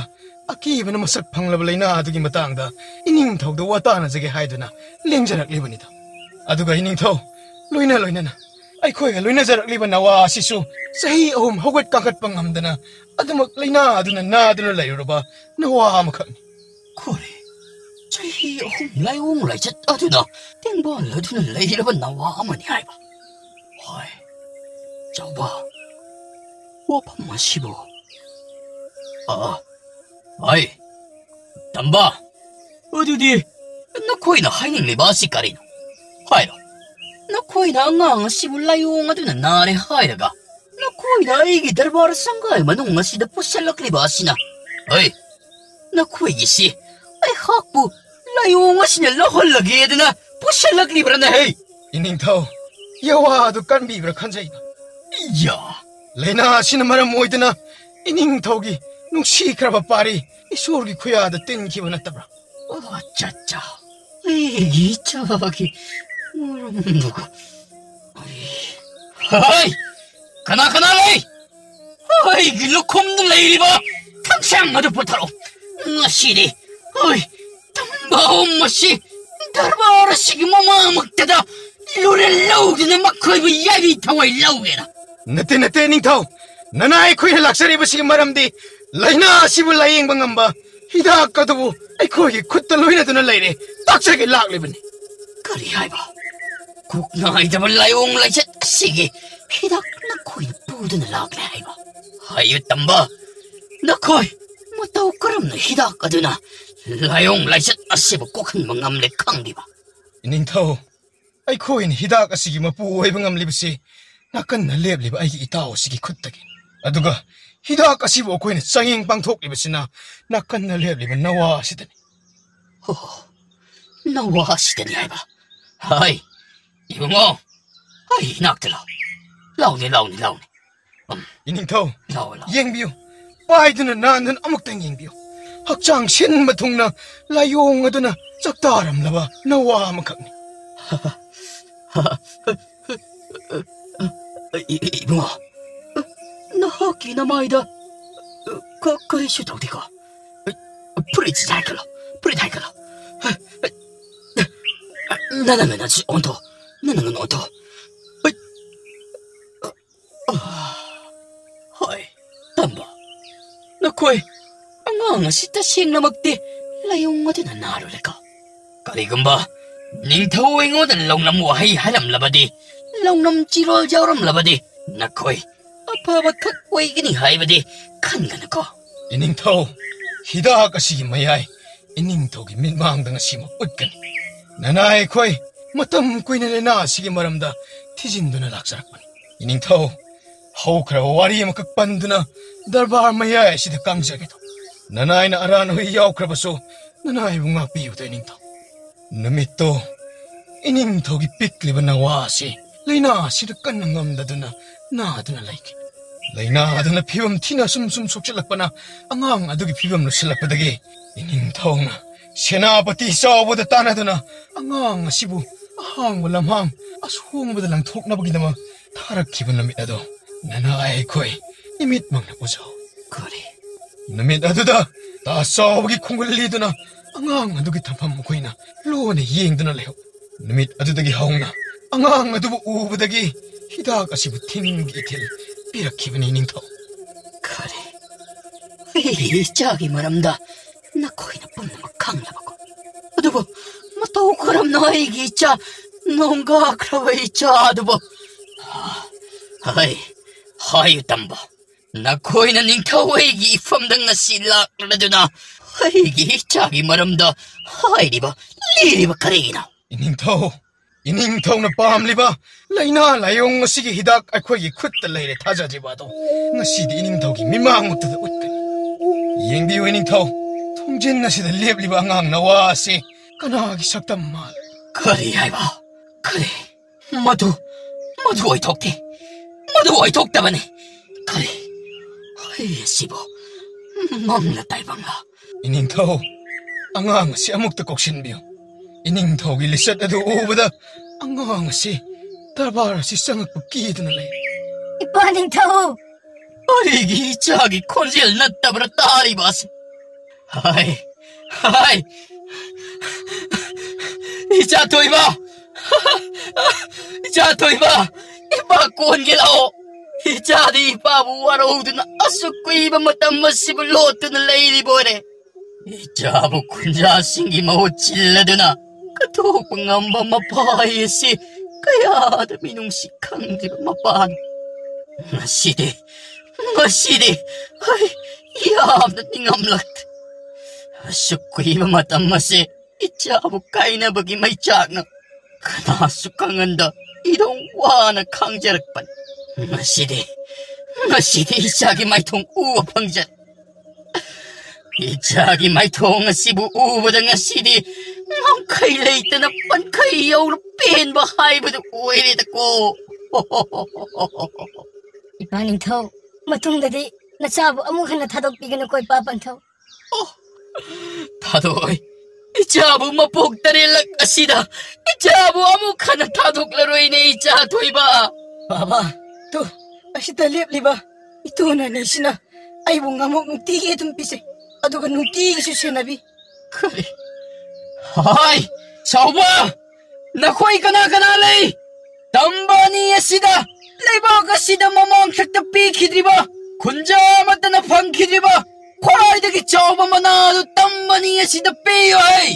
ꯑꯀꯤꯕꯅ ꯃꯁꯛ ꯐꯪꯂꯕ ꯂꯥꯏꯅꯥ ꯑꯗꯨꯒꯤ ꯃꯇꯥꯡꯗ ꯏꯅꯤꯡꯊꯧꯗ ꯋꯥ ꯇꯥꯅꯖꯒꯦ ꯍꯥꯏꯗꯨꯅ ꯂꯦꯡꯖꯔꯛꯂꯤꯕꯅꯤꯗꯣ꯫ ꯑꯗꯨꯒ ꯏꯅꯤꯡꯊꯧ, ꯂꯣꯏꯅ ꯂꯣꯏꯅꯅ ꯑꯩꯈꯣꯏꯒ ꯂꯣꯏꯅꯖꯔꯛꯂꯤꯕ ꯅꯋꯥ ꯑꯁꯤꯁꯨ ꯆꯍꯤ ꯑꯍꯨꯝ ꯍꯧꯒꯠ ꯀꯥꯡꯈꯠꯄ ꯉꯝꯗꯅ ꯑꯗꯨꯃꯛ ꯂꯥꯏꯅꯥ ꯑꯗꯨꯅ ꯅꯥꯗꯨꯅ ꯂꯩꯔꯨꯔꯕ ꯅꯋꯥ ꯑꯃꯈꯛꯅꯤ꯫ ꯈꯣꯔꯦ, ꯆꯍꯤ ꯑꯍꯨꯝ ꯂꯥꯏꯑꯣꯡ ꯂꯥꯏꯆꯠ ꯑꯗꯨꯅ ꯇꯦꯡꯕꯥꯜ ꯑꯗꯨꯅ ꯂꯩꯔꯕ ꯅꯋꯥ ꯑꯃꯅꯤ ꯍꯥꯏꯕ꯫ ꯍꯣꯏ, ꯆꯥꯎꯕ, ꯋꯥꯐꯝ ꯑꯁꯤꯕꯨ꯫ ꯑ, ꯍꯣꯏ, ꯇꯝꯕ, ꯑꯗꯨꯗꯤ ꯅꯈꯣꯏꯅ ꯍꯥꯏꯅꯤꯡꯂꯤꯕ ꯑꯁꯤ ꯀꯔꯤꯅꯣ? ꯍꯥꯏꯔꯣ꯫ ꯅꯈꯣꯏꯅ ꯑꯉꯥꯡ ꯑꯁꯤꯕꯨ ꯂꯥꯏꯑꯣꯡ ꯑꯗꯨꯅ ꯅꯥꯔꯦ ꯍꯥꯏꯔꯒ, ꯅꯈꯣꯏꯅ ꯑꯩꯒꯤ ꯗꯔꯕꯥꯔ ꯁꯪꯒꯥꯏ ꯃꯅꯨꯡ ꯑꯁꯤꯗ ꯄꯨꯁꯜꯂꯛꯂꯤꯕ ꯑꯁꯤꯅ, ꯍꯩ, ꯅꯈꯣꯏꯒꯤꯁꯤ ꯑꯩꯍꯥꯛꯄꯨ ꯂꯥꯏꯑꯣꯡ ꯑꯁꯤꯅ ꯂꯧꯍꯜꯂꯒꯦꯗꯅ ꯄꯨꯁꯜꯂꯛꯂꯤꯕ꯭ꯔꯅꯦ? ꯍꯩ, ꯏꯅꯤꯡꯊꯧ, ꯌꯋꯥ ꯑꯗꯨ ꯀꯟꯕꯤꯕ꯭ꯔꯥ ꯈꯟꯖꯩ꯫ ꯌꯥ꯫ ꯂꯥꯏꯅꯥ ꯑꯁꯤꯅ ꯃꯔꯝ ꯑꯣꯏꯗꯨꯅ ꯏꯅꯤꯡꯊꯧꯒꯤ ꯅꯨꯡꯁꯤꯈ꯭ꯔꯕ ꯄꯥꯔꯤ ꯏꯁꯣꯔꯒꯤ ꯈꯨꯌꯥꯗ ꯇꯤꯟꯈꯤꯕ ꯅꯠꯇꯕ꯭ꯔꯥ? ꯑꯣ, ꯑꯠꯆꯥ, ꯑꯠꯆꯥ꯫ ꯑꯩꯒꯤ ꯏꯆꯥꯒꯤ ꯃꯔꯝꯗꯨꯒ꯫ ꯑꯩ-, ꯍꯩ! ꯀꯅꯥ ꯀꯅꯥ ꯂꯩ? ꯑꯩꯒꯤ ꯂꯨꯈꯨꯝꯗ ꯂꯩꯔꯤꯕ ꯊꯥꯡꯁꯥꯡ ꯑꯗꯨ ꯄꯨꯊꯔꯛꯑꯣ꯫ ꯉꯁꯤꯗꯤ, ꯍꯣꯏ, ꯇꯝꯕ ꯑꯍꯨꯝ ꯑꯁꯤ ꯗꯔꯕꯥꯔ ꯑꯁꯤꯒꯤ ꯃꯃꯥꯡꯃꯛꯇꯗ ꯂꯨꯔꯦꯜ ꯂꯧꯗꯨꯅ ꯃꯈꯣꯏꯕꯨ ꯌꯥꯏꯕꯤ ꯊꯋꯥꯏ ꯂꯧꯒꯦꯅ꯫ ꯅꯠꯇꯦ, ꯅꯠꯇꯦ, ꯅꯤꯡꯊꯧ꯫ ꯅꯅꯥꯏ ꯑꯩꯈꯣꯏꯅ ꯂꯥꯛꯆꯔꯤꯕꯁꯤꯒꯤ ꯃꯔꯝꯗꯤ ꯂꯥꯏꯅꯥ ꯑꯁꯤꯕꯨ ꯂꯥꯌꯦꯡꯕ ꯉꯝꯕ ꯍꯤꯗꯥꯛ ꯑꯗꯨꯕꯨ ꯑꯩꯈꯣꯏꯒꯤ ꯈꯨꯠꯇ ꯂꯣꯏꯅꯗꯨꯅ ꯂꯩꯔꯦ꯫ ꯇꯥꯛꯆꯒꯦ ꯂꯥꯛꯂꯤꯕꯅꯤ꯫ ꯀꯔꯤ ꯍꯥꯏꯕ? ꯀꯣꯛ ꯅꯥꯏꯗꯕ ꯂꯥꯏꯑꯣꯡ ꯂꯥꯏꯆꯠ ꯑꯁꯤꯒꯤ ꯍꯤꯗꯥꯛ ꯅꯈꯣꯏꯅ ꯄꯨꯗꯨꯅ ꯂꯥꯛꯂꯦ ꯍꯥꯏꯕ? ꯍꯥꯏꯌꯨ ꯇꯝꯕ, ꯅꯈꯣꯏ ꯃꯇꯧ ꯀꯔꯝꯅ ꯍꯤꯗꯥꯛ ꯑꯗꯨꯅ ꯂꯥꯏꯑꯣꯡ ꯂꯥꯏꯆꯠ ꯑꯁꯤꯕꯨ ꯀꯣꯛꯍꯟꯕ ꯉꯝꯂꯦ ꯈꯪꯂꯤꯕ? ꯏꯅꯤꯡꯊꯧ, ꯑꯩꯈꯣꯏꯅ ꯍꯤꯗꯥꯛ ꯑꯁꯤꯒꯤ ꯃꯄꯨ ꯑꯣꯏꯕ ꯉꯝꯂꯤꯕꯁꯤ ꯅꯥꯀꯟꯗ ꯂꯦꯞꯂꯤꯕ ꯑꯩꯒꯤ ꯏꯇꯥꯎ ꯑꯁꯤꯒꯤ ꯈꯨꯠꯇꯒꯤ꯫ ꯑꯗꯨꯒ ꯍꯤꯗꯥꯛ ꯑꯁꯤꯕꯨ ꯑꯩꯈꯣꯏꯅ ꯆꯥꯡꯌꯦꯡ ꯄꯥꯡꯊꯣꯛꯂꯤꯕꯁꯤꯅ ꯅꯥꯀꯟꯗ ꯂꯦꯞꯂꯤꯕ ꯅꯋꯥ ꯑꯁꯤꯗꯅꯤ꯫ ꯑꯣ, ꯅꯋꯥ ꯑꯁꯤꯗꯅꯤ ꯍꯥꯏꯕ? ꯍꯥꯏ, ꯏꯕꯨꯡꯉꯣ, ꯑꯩ ꯏꯅꯥꯛꯇ ꯂꯥꯎ꯫ ꯂꯥꯎꯅꯦ, ꯂꯥꯎꯅꯦ, ꯂꯥꯎꯅꯦ꯫ ꯎꯝ, ꯏꯅꯤꯡꯊꯧ, ꯂꯥꯎ, ꯂꯥꯎ꯫ ꯌꯦꯡꯕꯤꯌꯨ꯫ ꯄꯥꯏꯗꯨꯅ ꯅꯥꯟꯗꯨꯅ ꯑꯃꯨꯛꯇꯪ ꯌꯦꯡꯕꯤꯌꯨ꯫ ꯍꯛꯆꯥꯡ ꯁꯤꯟꯕ ꯊꯨꯡꯅ ꯂꯥꯏꯑꯣꯡ ꯑꯗꯨꯅ ꯆꯥꯛꯇꯥꯔꯝꯂꯕ ꯅꯋꯥ ꯑꯃꯈꯛꯅꯤ꯫ ꯏ-, ꯏ-, ꯏꯕꯨꯡꯉꯣ, ꯅꯍꯥꯛꯀꯤ ꯅꯃꯥꯏꯗ ꯀ-, ꯀꯔꯤꯁꯨ ꯇꯧꯗꯦꯀꯣ? ꯐꯨꯔꯤꯠ ꯍꯥꯏꯒꯠꯂꯣ, ꯐꯨꯔꯤꯠ ꯍꯥꯏꯒꯠꯂꯣ꯫ ꯅꯅꯪ ꯅꯅꯥꯁꯤ ꯑꯣꯟꯊꯣ, ꯅꯅꯪ ꯅꯅꯥ ꯑꯣꯟꯊꯣ꯫ ꯍꯣꯏ, ꯇꯝꯕ, ꯅꯈꯣꯏ ꯑꯉꯥꯡ ꯑꯁꯤ ꯇꯁꯦꯡꯅꯃꯛꯇꯤ ꯂꯥꯏꯑꯣꯡ ꯑꯗꯨꯅ ꯅꯥꯔꯨꯔꯦꯀꯣ꯫ ꯀꯔꯤꯒꯨꯝꯕ ꯅꯤꯡꯊꯧ ꯑꯩꯉꯣꯟꯗ ꯂꯧꯅꯝ ꯋꯥꯍꯩ ꯍꯥꯏꯔꯝꯂꯕꯗꯤ, ꯂꯧꯅꯝ ꯆꯤꯔꯣꯜ ꯌꯥꯎꯔꯝꯂꯕꯗꯤ, ꯅꯈꯣꯏ ꯑꯐꯕ ꯈꯛ ꯑꯣꯏꯒꯅꯤ ꯍꯥꯏꯕꯗꯤ ꯈꯟꯒꯅꯨꯀꯣ꯫ ꯏꯅꯤꯡꯊꯧ, ꯍꯤꯗꯥꯛ ꯑꯁꯤꯒꯤ ꯃꯌꯥꯏ ꯏꯅꯤꯡꯊꯧꯒꯤ ꯃꯤꯠꯃꯥꯡꯗ ꯉꯁꯤꯃꯛ ꯎꯠꯀꯅꯤ꯫ ꯅꯅꯥꯏ ꯑꯩꯈꯣꯏ ꯃꯇꯝ ꯀꯨꯏꯅ ꯂꯥꯏꯅꯥ ꯑꯁꯤꯒꯤ ꯃꯔꯝꯗ ꯊꯤꯖꯤꯟꯗꯨꯅ ꯂꯥꯛꯆꯔꯛꯄꯅꯤ꯫ ꯏꯅꯤꯡꯊꯧ, ꯍꯧꯈ꯭ꯔꯕ ꯋꯥꯔꯤ ꯑꯃꯈꯛ ꯄꯟꯗꯨꯅ ꯗꯔꯕꯥꯔ ꯃꯌꯥꯏ ꯑꯁꯤꯗ ꯀꯪꯖꯒꯦ꯫ ꯅꯅꯥꯏꯅ ꯑꯔꯥꯟ ꯑꯣꯏ ꯌꯥꯎꯈ꯭ꯔꯕꯁꯨ, ꯅꯅꯥꯏꯕꯨ ꯉꯥꯛꯄꯤꯌꯨꯗ ꯏꯅꯤꯡꯊꯧ꯫ ꯅꯨꯃꯤꯠꯇꯣ ꯏꯅꯤꯡꯊꯧꯒꯤ ꯄꯤꯛꯂꯤꯕ ꯅꯋꯥ ꯑꯁꯤ ꯂꯥꯏꯅꯥ ꯑꯁꯤꯗ ꯀꯟꯅ ꯉꯝꯗꯗꯨꯅ ꯅꯥꯗꯨꯅ ꯂꯩꯈꯤ꯫ ꯂꯥꯏꯅꯥ ꯑꯗꯨꯅ ꯐꯤꯕꯝ ꯊꯤꯅ ꯁꯨꯝ ꯁꯨꯝ ꯁꯣꯛꯆꯤꯜꯂꯛꯄꯅ ꯑꯉꯥꯡ ꯑꯗꯨꯒꯤ ꯐꯤꯕꯝ ꯂꯨꯁꯤꯜꯂꯛꯄꯗꯒꯤ ꯏꯅꯤꯡꯊꯧꯅ ꯁꯦꯅꯥꯄꯇꯤ ꯆꯥꯎꯕꯗ ꯇꯥꯟꯅꯗꯨꯅ ꯑꯉꯥꯡ ꯑꯁꯤꯕꯨ ꯑꯍꯥꯡꯕ ꯂꯝꯍꯥꯡ ꯑꯁꯣꯡꯕꯗ ꯂꯪꯊꯣꯛꯅꯕꯒꯤꯗꯃꯛ ꯊꯥꯔꯛꯈꯤꯕ ꯅꯨꯃꯤꯠ ꯑꯗꯣ ꯅꯅꯥꯏ ꯑꯩꯈꯣꯏ ꯏꯃꯤꯠꯃꯛꯅ ꯎꯖꯍꯧ꯫ ꯀꯔꯤ? ꯅꯨꯃꯤꯠ ꯑꯗꯨꯗ ꯇꯥ ꯆꯥꯎꯕꯒꯤ ꯈꯣꯡꯒꯨꯜ ꯂꯤꯗꯨꯅ ꯑꯉꯥꯡ ꯑꯗꯨꯒꯤ ꯊꯝꯐꯝ ꯑꯩꯈꯣꯏꯅ ꯂꯣꯟꯅ ꯌꯦꯡꯗꯨꯅ ꯂꯩꯍꯧ꯫ ꯅꯨꯃꯤꯠ ꯑꯗꯨꯗꯒꯤ ꯍꯧꯅ ꯑꯉꯥꯡ ꯑꯗꯨꯕꯨ ꯎꯕꯗꯒꯤ ꯍꯤꯗꯥꯛ ꯑꯁꯤꯕꯨ ꯊꯤꯟꯕꯒꯤ ꯏꯊꯤꯜ ꯄꯤꯔꯛꯈꯤꯕꯅꯤ ꯅꯤꯡꯊꯧ꯫ ꯀꯔꯤ? ꯑꯩꯒꯤ ꯏꯆꯥꯒꯤ ꯃꯔꯝꯗ ꯅꯈꯣꯏꯅ ꯄꯨꯝꯅꯃꯛ ꯈꯪꯂꯕꯀꯣ? ꯑꯗꯨꯕꯨ ꯃꯇꯧ ꯀꯔꯝꯅ ꯑꯩꯒꯤ ꯏꯆꯥ ꯅꯣꯡꯒꯥꯈ꯭ꯔꯕ ꯏꯆꯥ ꯑꯗꯨꯕꯨ? ꯍꯥꯏ, ꯍꯥꯏꯌꯨ ꯇꯝꯕ, ꯅꯈꯣꯏꯅ ꯅꯤꯡꯊꯧ ꯑꯩꯒꯤ ꯏꯐꯝꯗ ꯉꯁꯤ ꯂꯥꯛꯂꯗꯨꯅ ꯑꯩꯒꯤ ꯏꯆꯥꯒꯤ ꯃꯔꯝꯗ ꯍꯥꯏꯔꯤꯕ, ꯂꯤꯔꯤꯕ ꯀꯔꯤꯒꯤꯅꯣ? ꯏꯅꯤꯡꯊꯧ, ꯏꯅꯤꯡꯊꯧꯅ ꯄꯥꯝꯂꯤꯕ ꯂꯥꯏꯅꯥ ꯂꯥꯏꯑꯣꯡ ꯑꯁꯤꯒꯤ ꯍꯤꯗꯥꯛ ꯑꯩꯈꯣꯏꯒꯤ ꯈꯨꯠꯇ ꯂꯩꯔꯦ ꯊꯥꯖꯗ꯭ꯔꯤꯕ ꯑꯗꯣ꯫ ꯉꯁꯤꯗꯤ ꯏꯅꯤꯡꯊꯧꯒꯤ ꯃꯤꯃꯥꯡꯃꯛꯇꯗ ꯎꯠꯀꯅꯤ꯫ ꯌꯦꯡꯕꯤꯌꯨ ꯏꯅꯤꯡꯊꯧ, ꯊꯣꯡꯖꯤꯟ ꯑꯁꯤꯗ ꯂꯦꯞꯂꯤꯕ ꯑꯉꯥꯡ ꯅꯋꯥ ꯑꯁꯤ ꯀꯅꯥꯒꯤ ꯁꯛꯇꯝ ꯃꯥꯜꯂꯤ? ꯀꯔꯤ ꯍꯥꯏꯕ? ꯀꯔꯤ? ꯃꯗꯨ, ꯃꯗꯨ ꯑꯣꯏꯊꯣꯛꯇꯦ꯫ ꯃꯗꯨ ꯑꯣꯏꯊꯣꯛꯇꯕꯅꯤ꯫ ꯀꯔꯤ? ꯑꯩ ꯑꯁꯤꯕꯨ ꯃꯪꯂ ꯇꯥꯏꯕꯪꯂ? ꯏꯅꯤꯡꯊꯧ, ꯑꯉꯥꯡ ꯑꯁꯤ ꯑꯃꯨꯛꯇ ꯀꯧꯁꯤꯟꯕꯤꯌꯨ꯫ ꯏꯅꯤꯡꯊꯧꯒꯤ ꯂꯤꯆꯠ ꯑꯗꯨ ꯎꯕꯗ ꯑꯉꯥꯡ ꯑꯁꯤ ꯗꯔꯕꯥꯔ ꯑꯁꯤ ꯆꯪꯉꯛꯄ ꯀꯤꯗꯨꯅ ꯂꯩ꯫ ꯏꯄꯥ ꯅꯤꯡꯊꯧ! ꯑꯩꯒꯤ ꯏꯆꯥꯒꯤ ꯈꯣꯟꯖꯦꯜ ꯅꯠꯇꯕ꯭ꯔꯥ ꯇꯥꯔꯤꯕ ꯑꯁꯤ? ꯍꯥꯏ, ꯍꯥꯏ! ꯏꯆꯥ ꯊꯣꯏꯕ! ꯏꯆꯥ ꯊꯣꯏꯕ! ꯏꯄꯥ ꯀꯣꯟꯒꯦ ꯂꯥꯛꯑꯣ! ꯏꯆꯥꯗꯤ ꯏꯄꯥꯕꯨ ꯋꯥꯔꯧꯗꯨꯅ ꯑꯁꯨꯛ ꯀꯨꯏꯕ ꯃꯇꯝ ꯑꯁꯤꯕꯨ ꯂꯣꯠꯇꯨꯅ ꯂꯩꯔꯤꯕ ꯑꯣꯏꯔꯦ꯫ ꯏꯆꯥꯕꯨ ꯈꯨꯟꯖꯥꯁꯤꯡꯒꯤ ꯃꯍꯨꯠ ꯁꯤꯜꯂꯗꯨꯅ ꯀꯠꯊꯣꯛꯄ ꯉꯝꯕ ꯃꯄꯥ ꯑꯁꯤ ꯀꯌꯥꯗ ꯃꯤꯅꯨꯡꯁꯤ ꯈꯪꯗ꯭ꯔꯤꯕ ꯃꯄꯥꯅꯣ꯫ ꯉꯁꯤꯗꯤ, ꯉꯁꯤꯗꯤ ꯑꯩ ꯌꯥꯝꯅ ꯅꯤꯡꯉꯝꯂꯛꯇꯦ꯫ ꯑꯁꯨꯛ ꯀꯨꯏꯕ ꯃꯇꯝ ꯑꯁꯤ ꯏꯆꯥꯕꯨ ꯀꯥꯏꯅꯕꯒꯤ ꯃꯩꯆꯥꯛꯅ ꯀꯅꯥꯁꯨ ꯈꯪꯍꯟꯗ ꯏꯗꯣꯡ ꯋꯥꯅ ꯈꯥꯡꯖꯔꯛꯄꯅꯤ꯫ ꯉꯁꯤꯗꯤ, ꯉꯁꯤꯗꯤ ꯏꯆꯥꯒꯤ ꯃꯥꯏꯊꯣꯡ ꯎꯕ ꯐꯪꯖꯔꯦ꯫ ꯏꯆꯥꯒꯤ ꯃꯥꯏꯊꯣꯡ ꯑꯁꯤꯕꯨ ꯎꯕꯗ ꯉꯁꯤꯗꯤ ꯉꯝꯈꯩ ꯂꯩꯇꯅ ꯄꯟꯈꯩ ꯌꯧꯔ ꯄꯦꯟꯕ ꯍꯥꯏꯕꯗꯨ ꯑꯣꯏꯔꯦꯗꯀꯣ꯫ ꯏꯄꯥ ꯅꯤꯡꯊꯧ, ꯃꯇꯨꯡꯗꯗꯤ ꯅꯆꯥꯕꯨ ꯑꯃꯨꯛ ꯍꯟꯅ ꯊꯥꯗꯣꯛꯄꯤꯒꯅꯨꯀꯣ, ꯏꯄꯥ ꯄꯟꯊꯧ꯫ ꯊꯥꯗꯣꯛꯑꯣꯏ꯫ ꯏꯆꯥꯕꯨ ꯃꯄꯣꯛ ꯇꯔꯦꯠꯂꯛ ꯑꯁꯤꯗ ꯏꯆꯥꯕꯨ ꯑꯃꯨꯛ ꯍꯟꯅ ꯊꯥꯗꯣꯛꯂꯔꯣꯏꯅꯦ, ꯏꯆꯥ ꯊꯣꯏꯕ꯫ ꯕꯥꯕꯥ, ꯇꯨ, ꯑꯁꯤꯗ ꯂꯦꯞꯂꯤꯕ ꯏꯇꯨ ꯅꯅꯤꯁꯤꯅ ꯑꯩꯕꯨ ꯉꯥꯃꯣꯛ ꯅꯨꯡꯇꯤꯒꯤ ꯑꯗꯨꯝ ꯄꯤꯖꯩ, ꯑꯗꯨꯒ ꯅꯨꯡꯇꯤꯒꯤꯁꯨ ꯁꯦꯟꯅꯕꯤ꯫ ꯀꯔꯤ? ꯍꯥꯏ, ꯆꯥꯎꯕ! ꯅꯈꯣꯏ ꯀꯅꯥ ꯀꯅꯥ ꯂꯩ? ꯇꯝꯕ ꯑꯅꯤ ꯑꯁꯤꯗ, ꯂꯩꯕꯥꯛ ꯑꯁꯤꯗ ꯃꯃꯥꯡ ꯊꯛꯇ ꯄꯤꯈꯤꯗ꯭ꯔꯤꯕ, ꯈꯨꯟꯖꯥ ꯑꯃꯠꯇꯅ ꯐꯪꯈꯤꯗ꯭ꯔꯤꯕ ꯈ꯭ꯋꯥꯏꯗꯒꯤ ꯆꯥꯎꯕ ꯃꯅꯥ ꯑꯗꯨ ꯇꯝꯕ ꯑꯅꯤ ꯑꯁꯤꯗ ꯄꯤꯌꯨ ꯍꯥꯏ꯫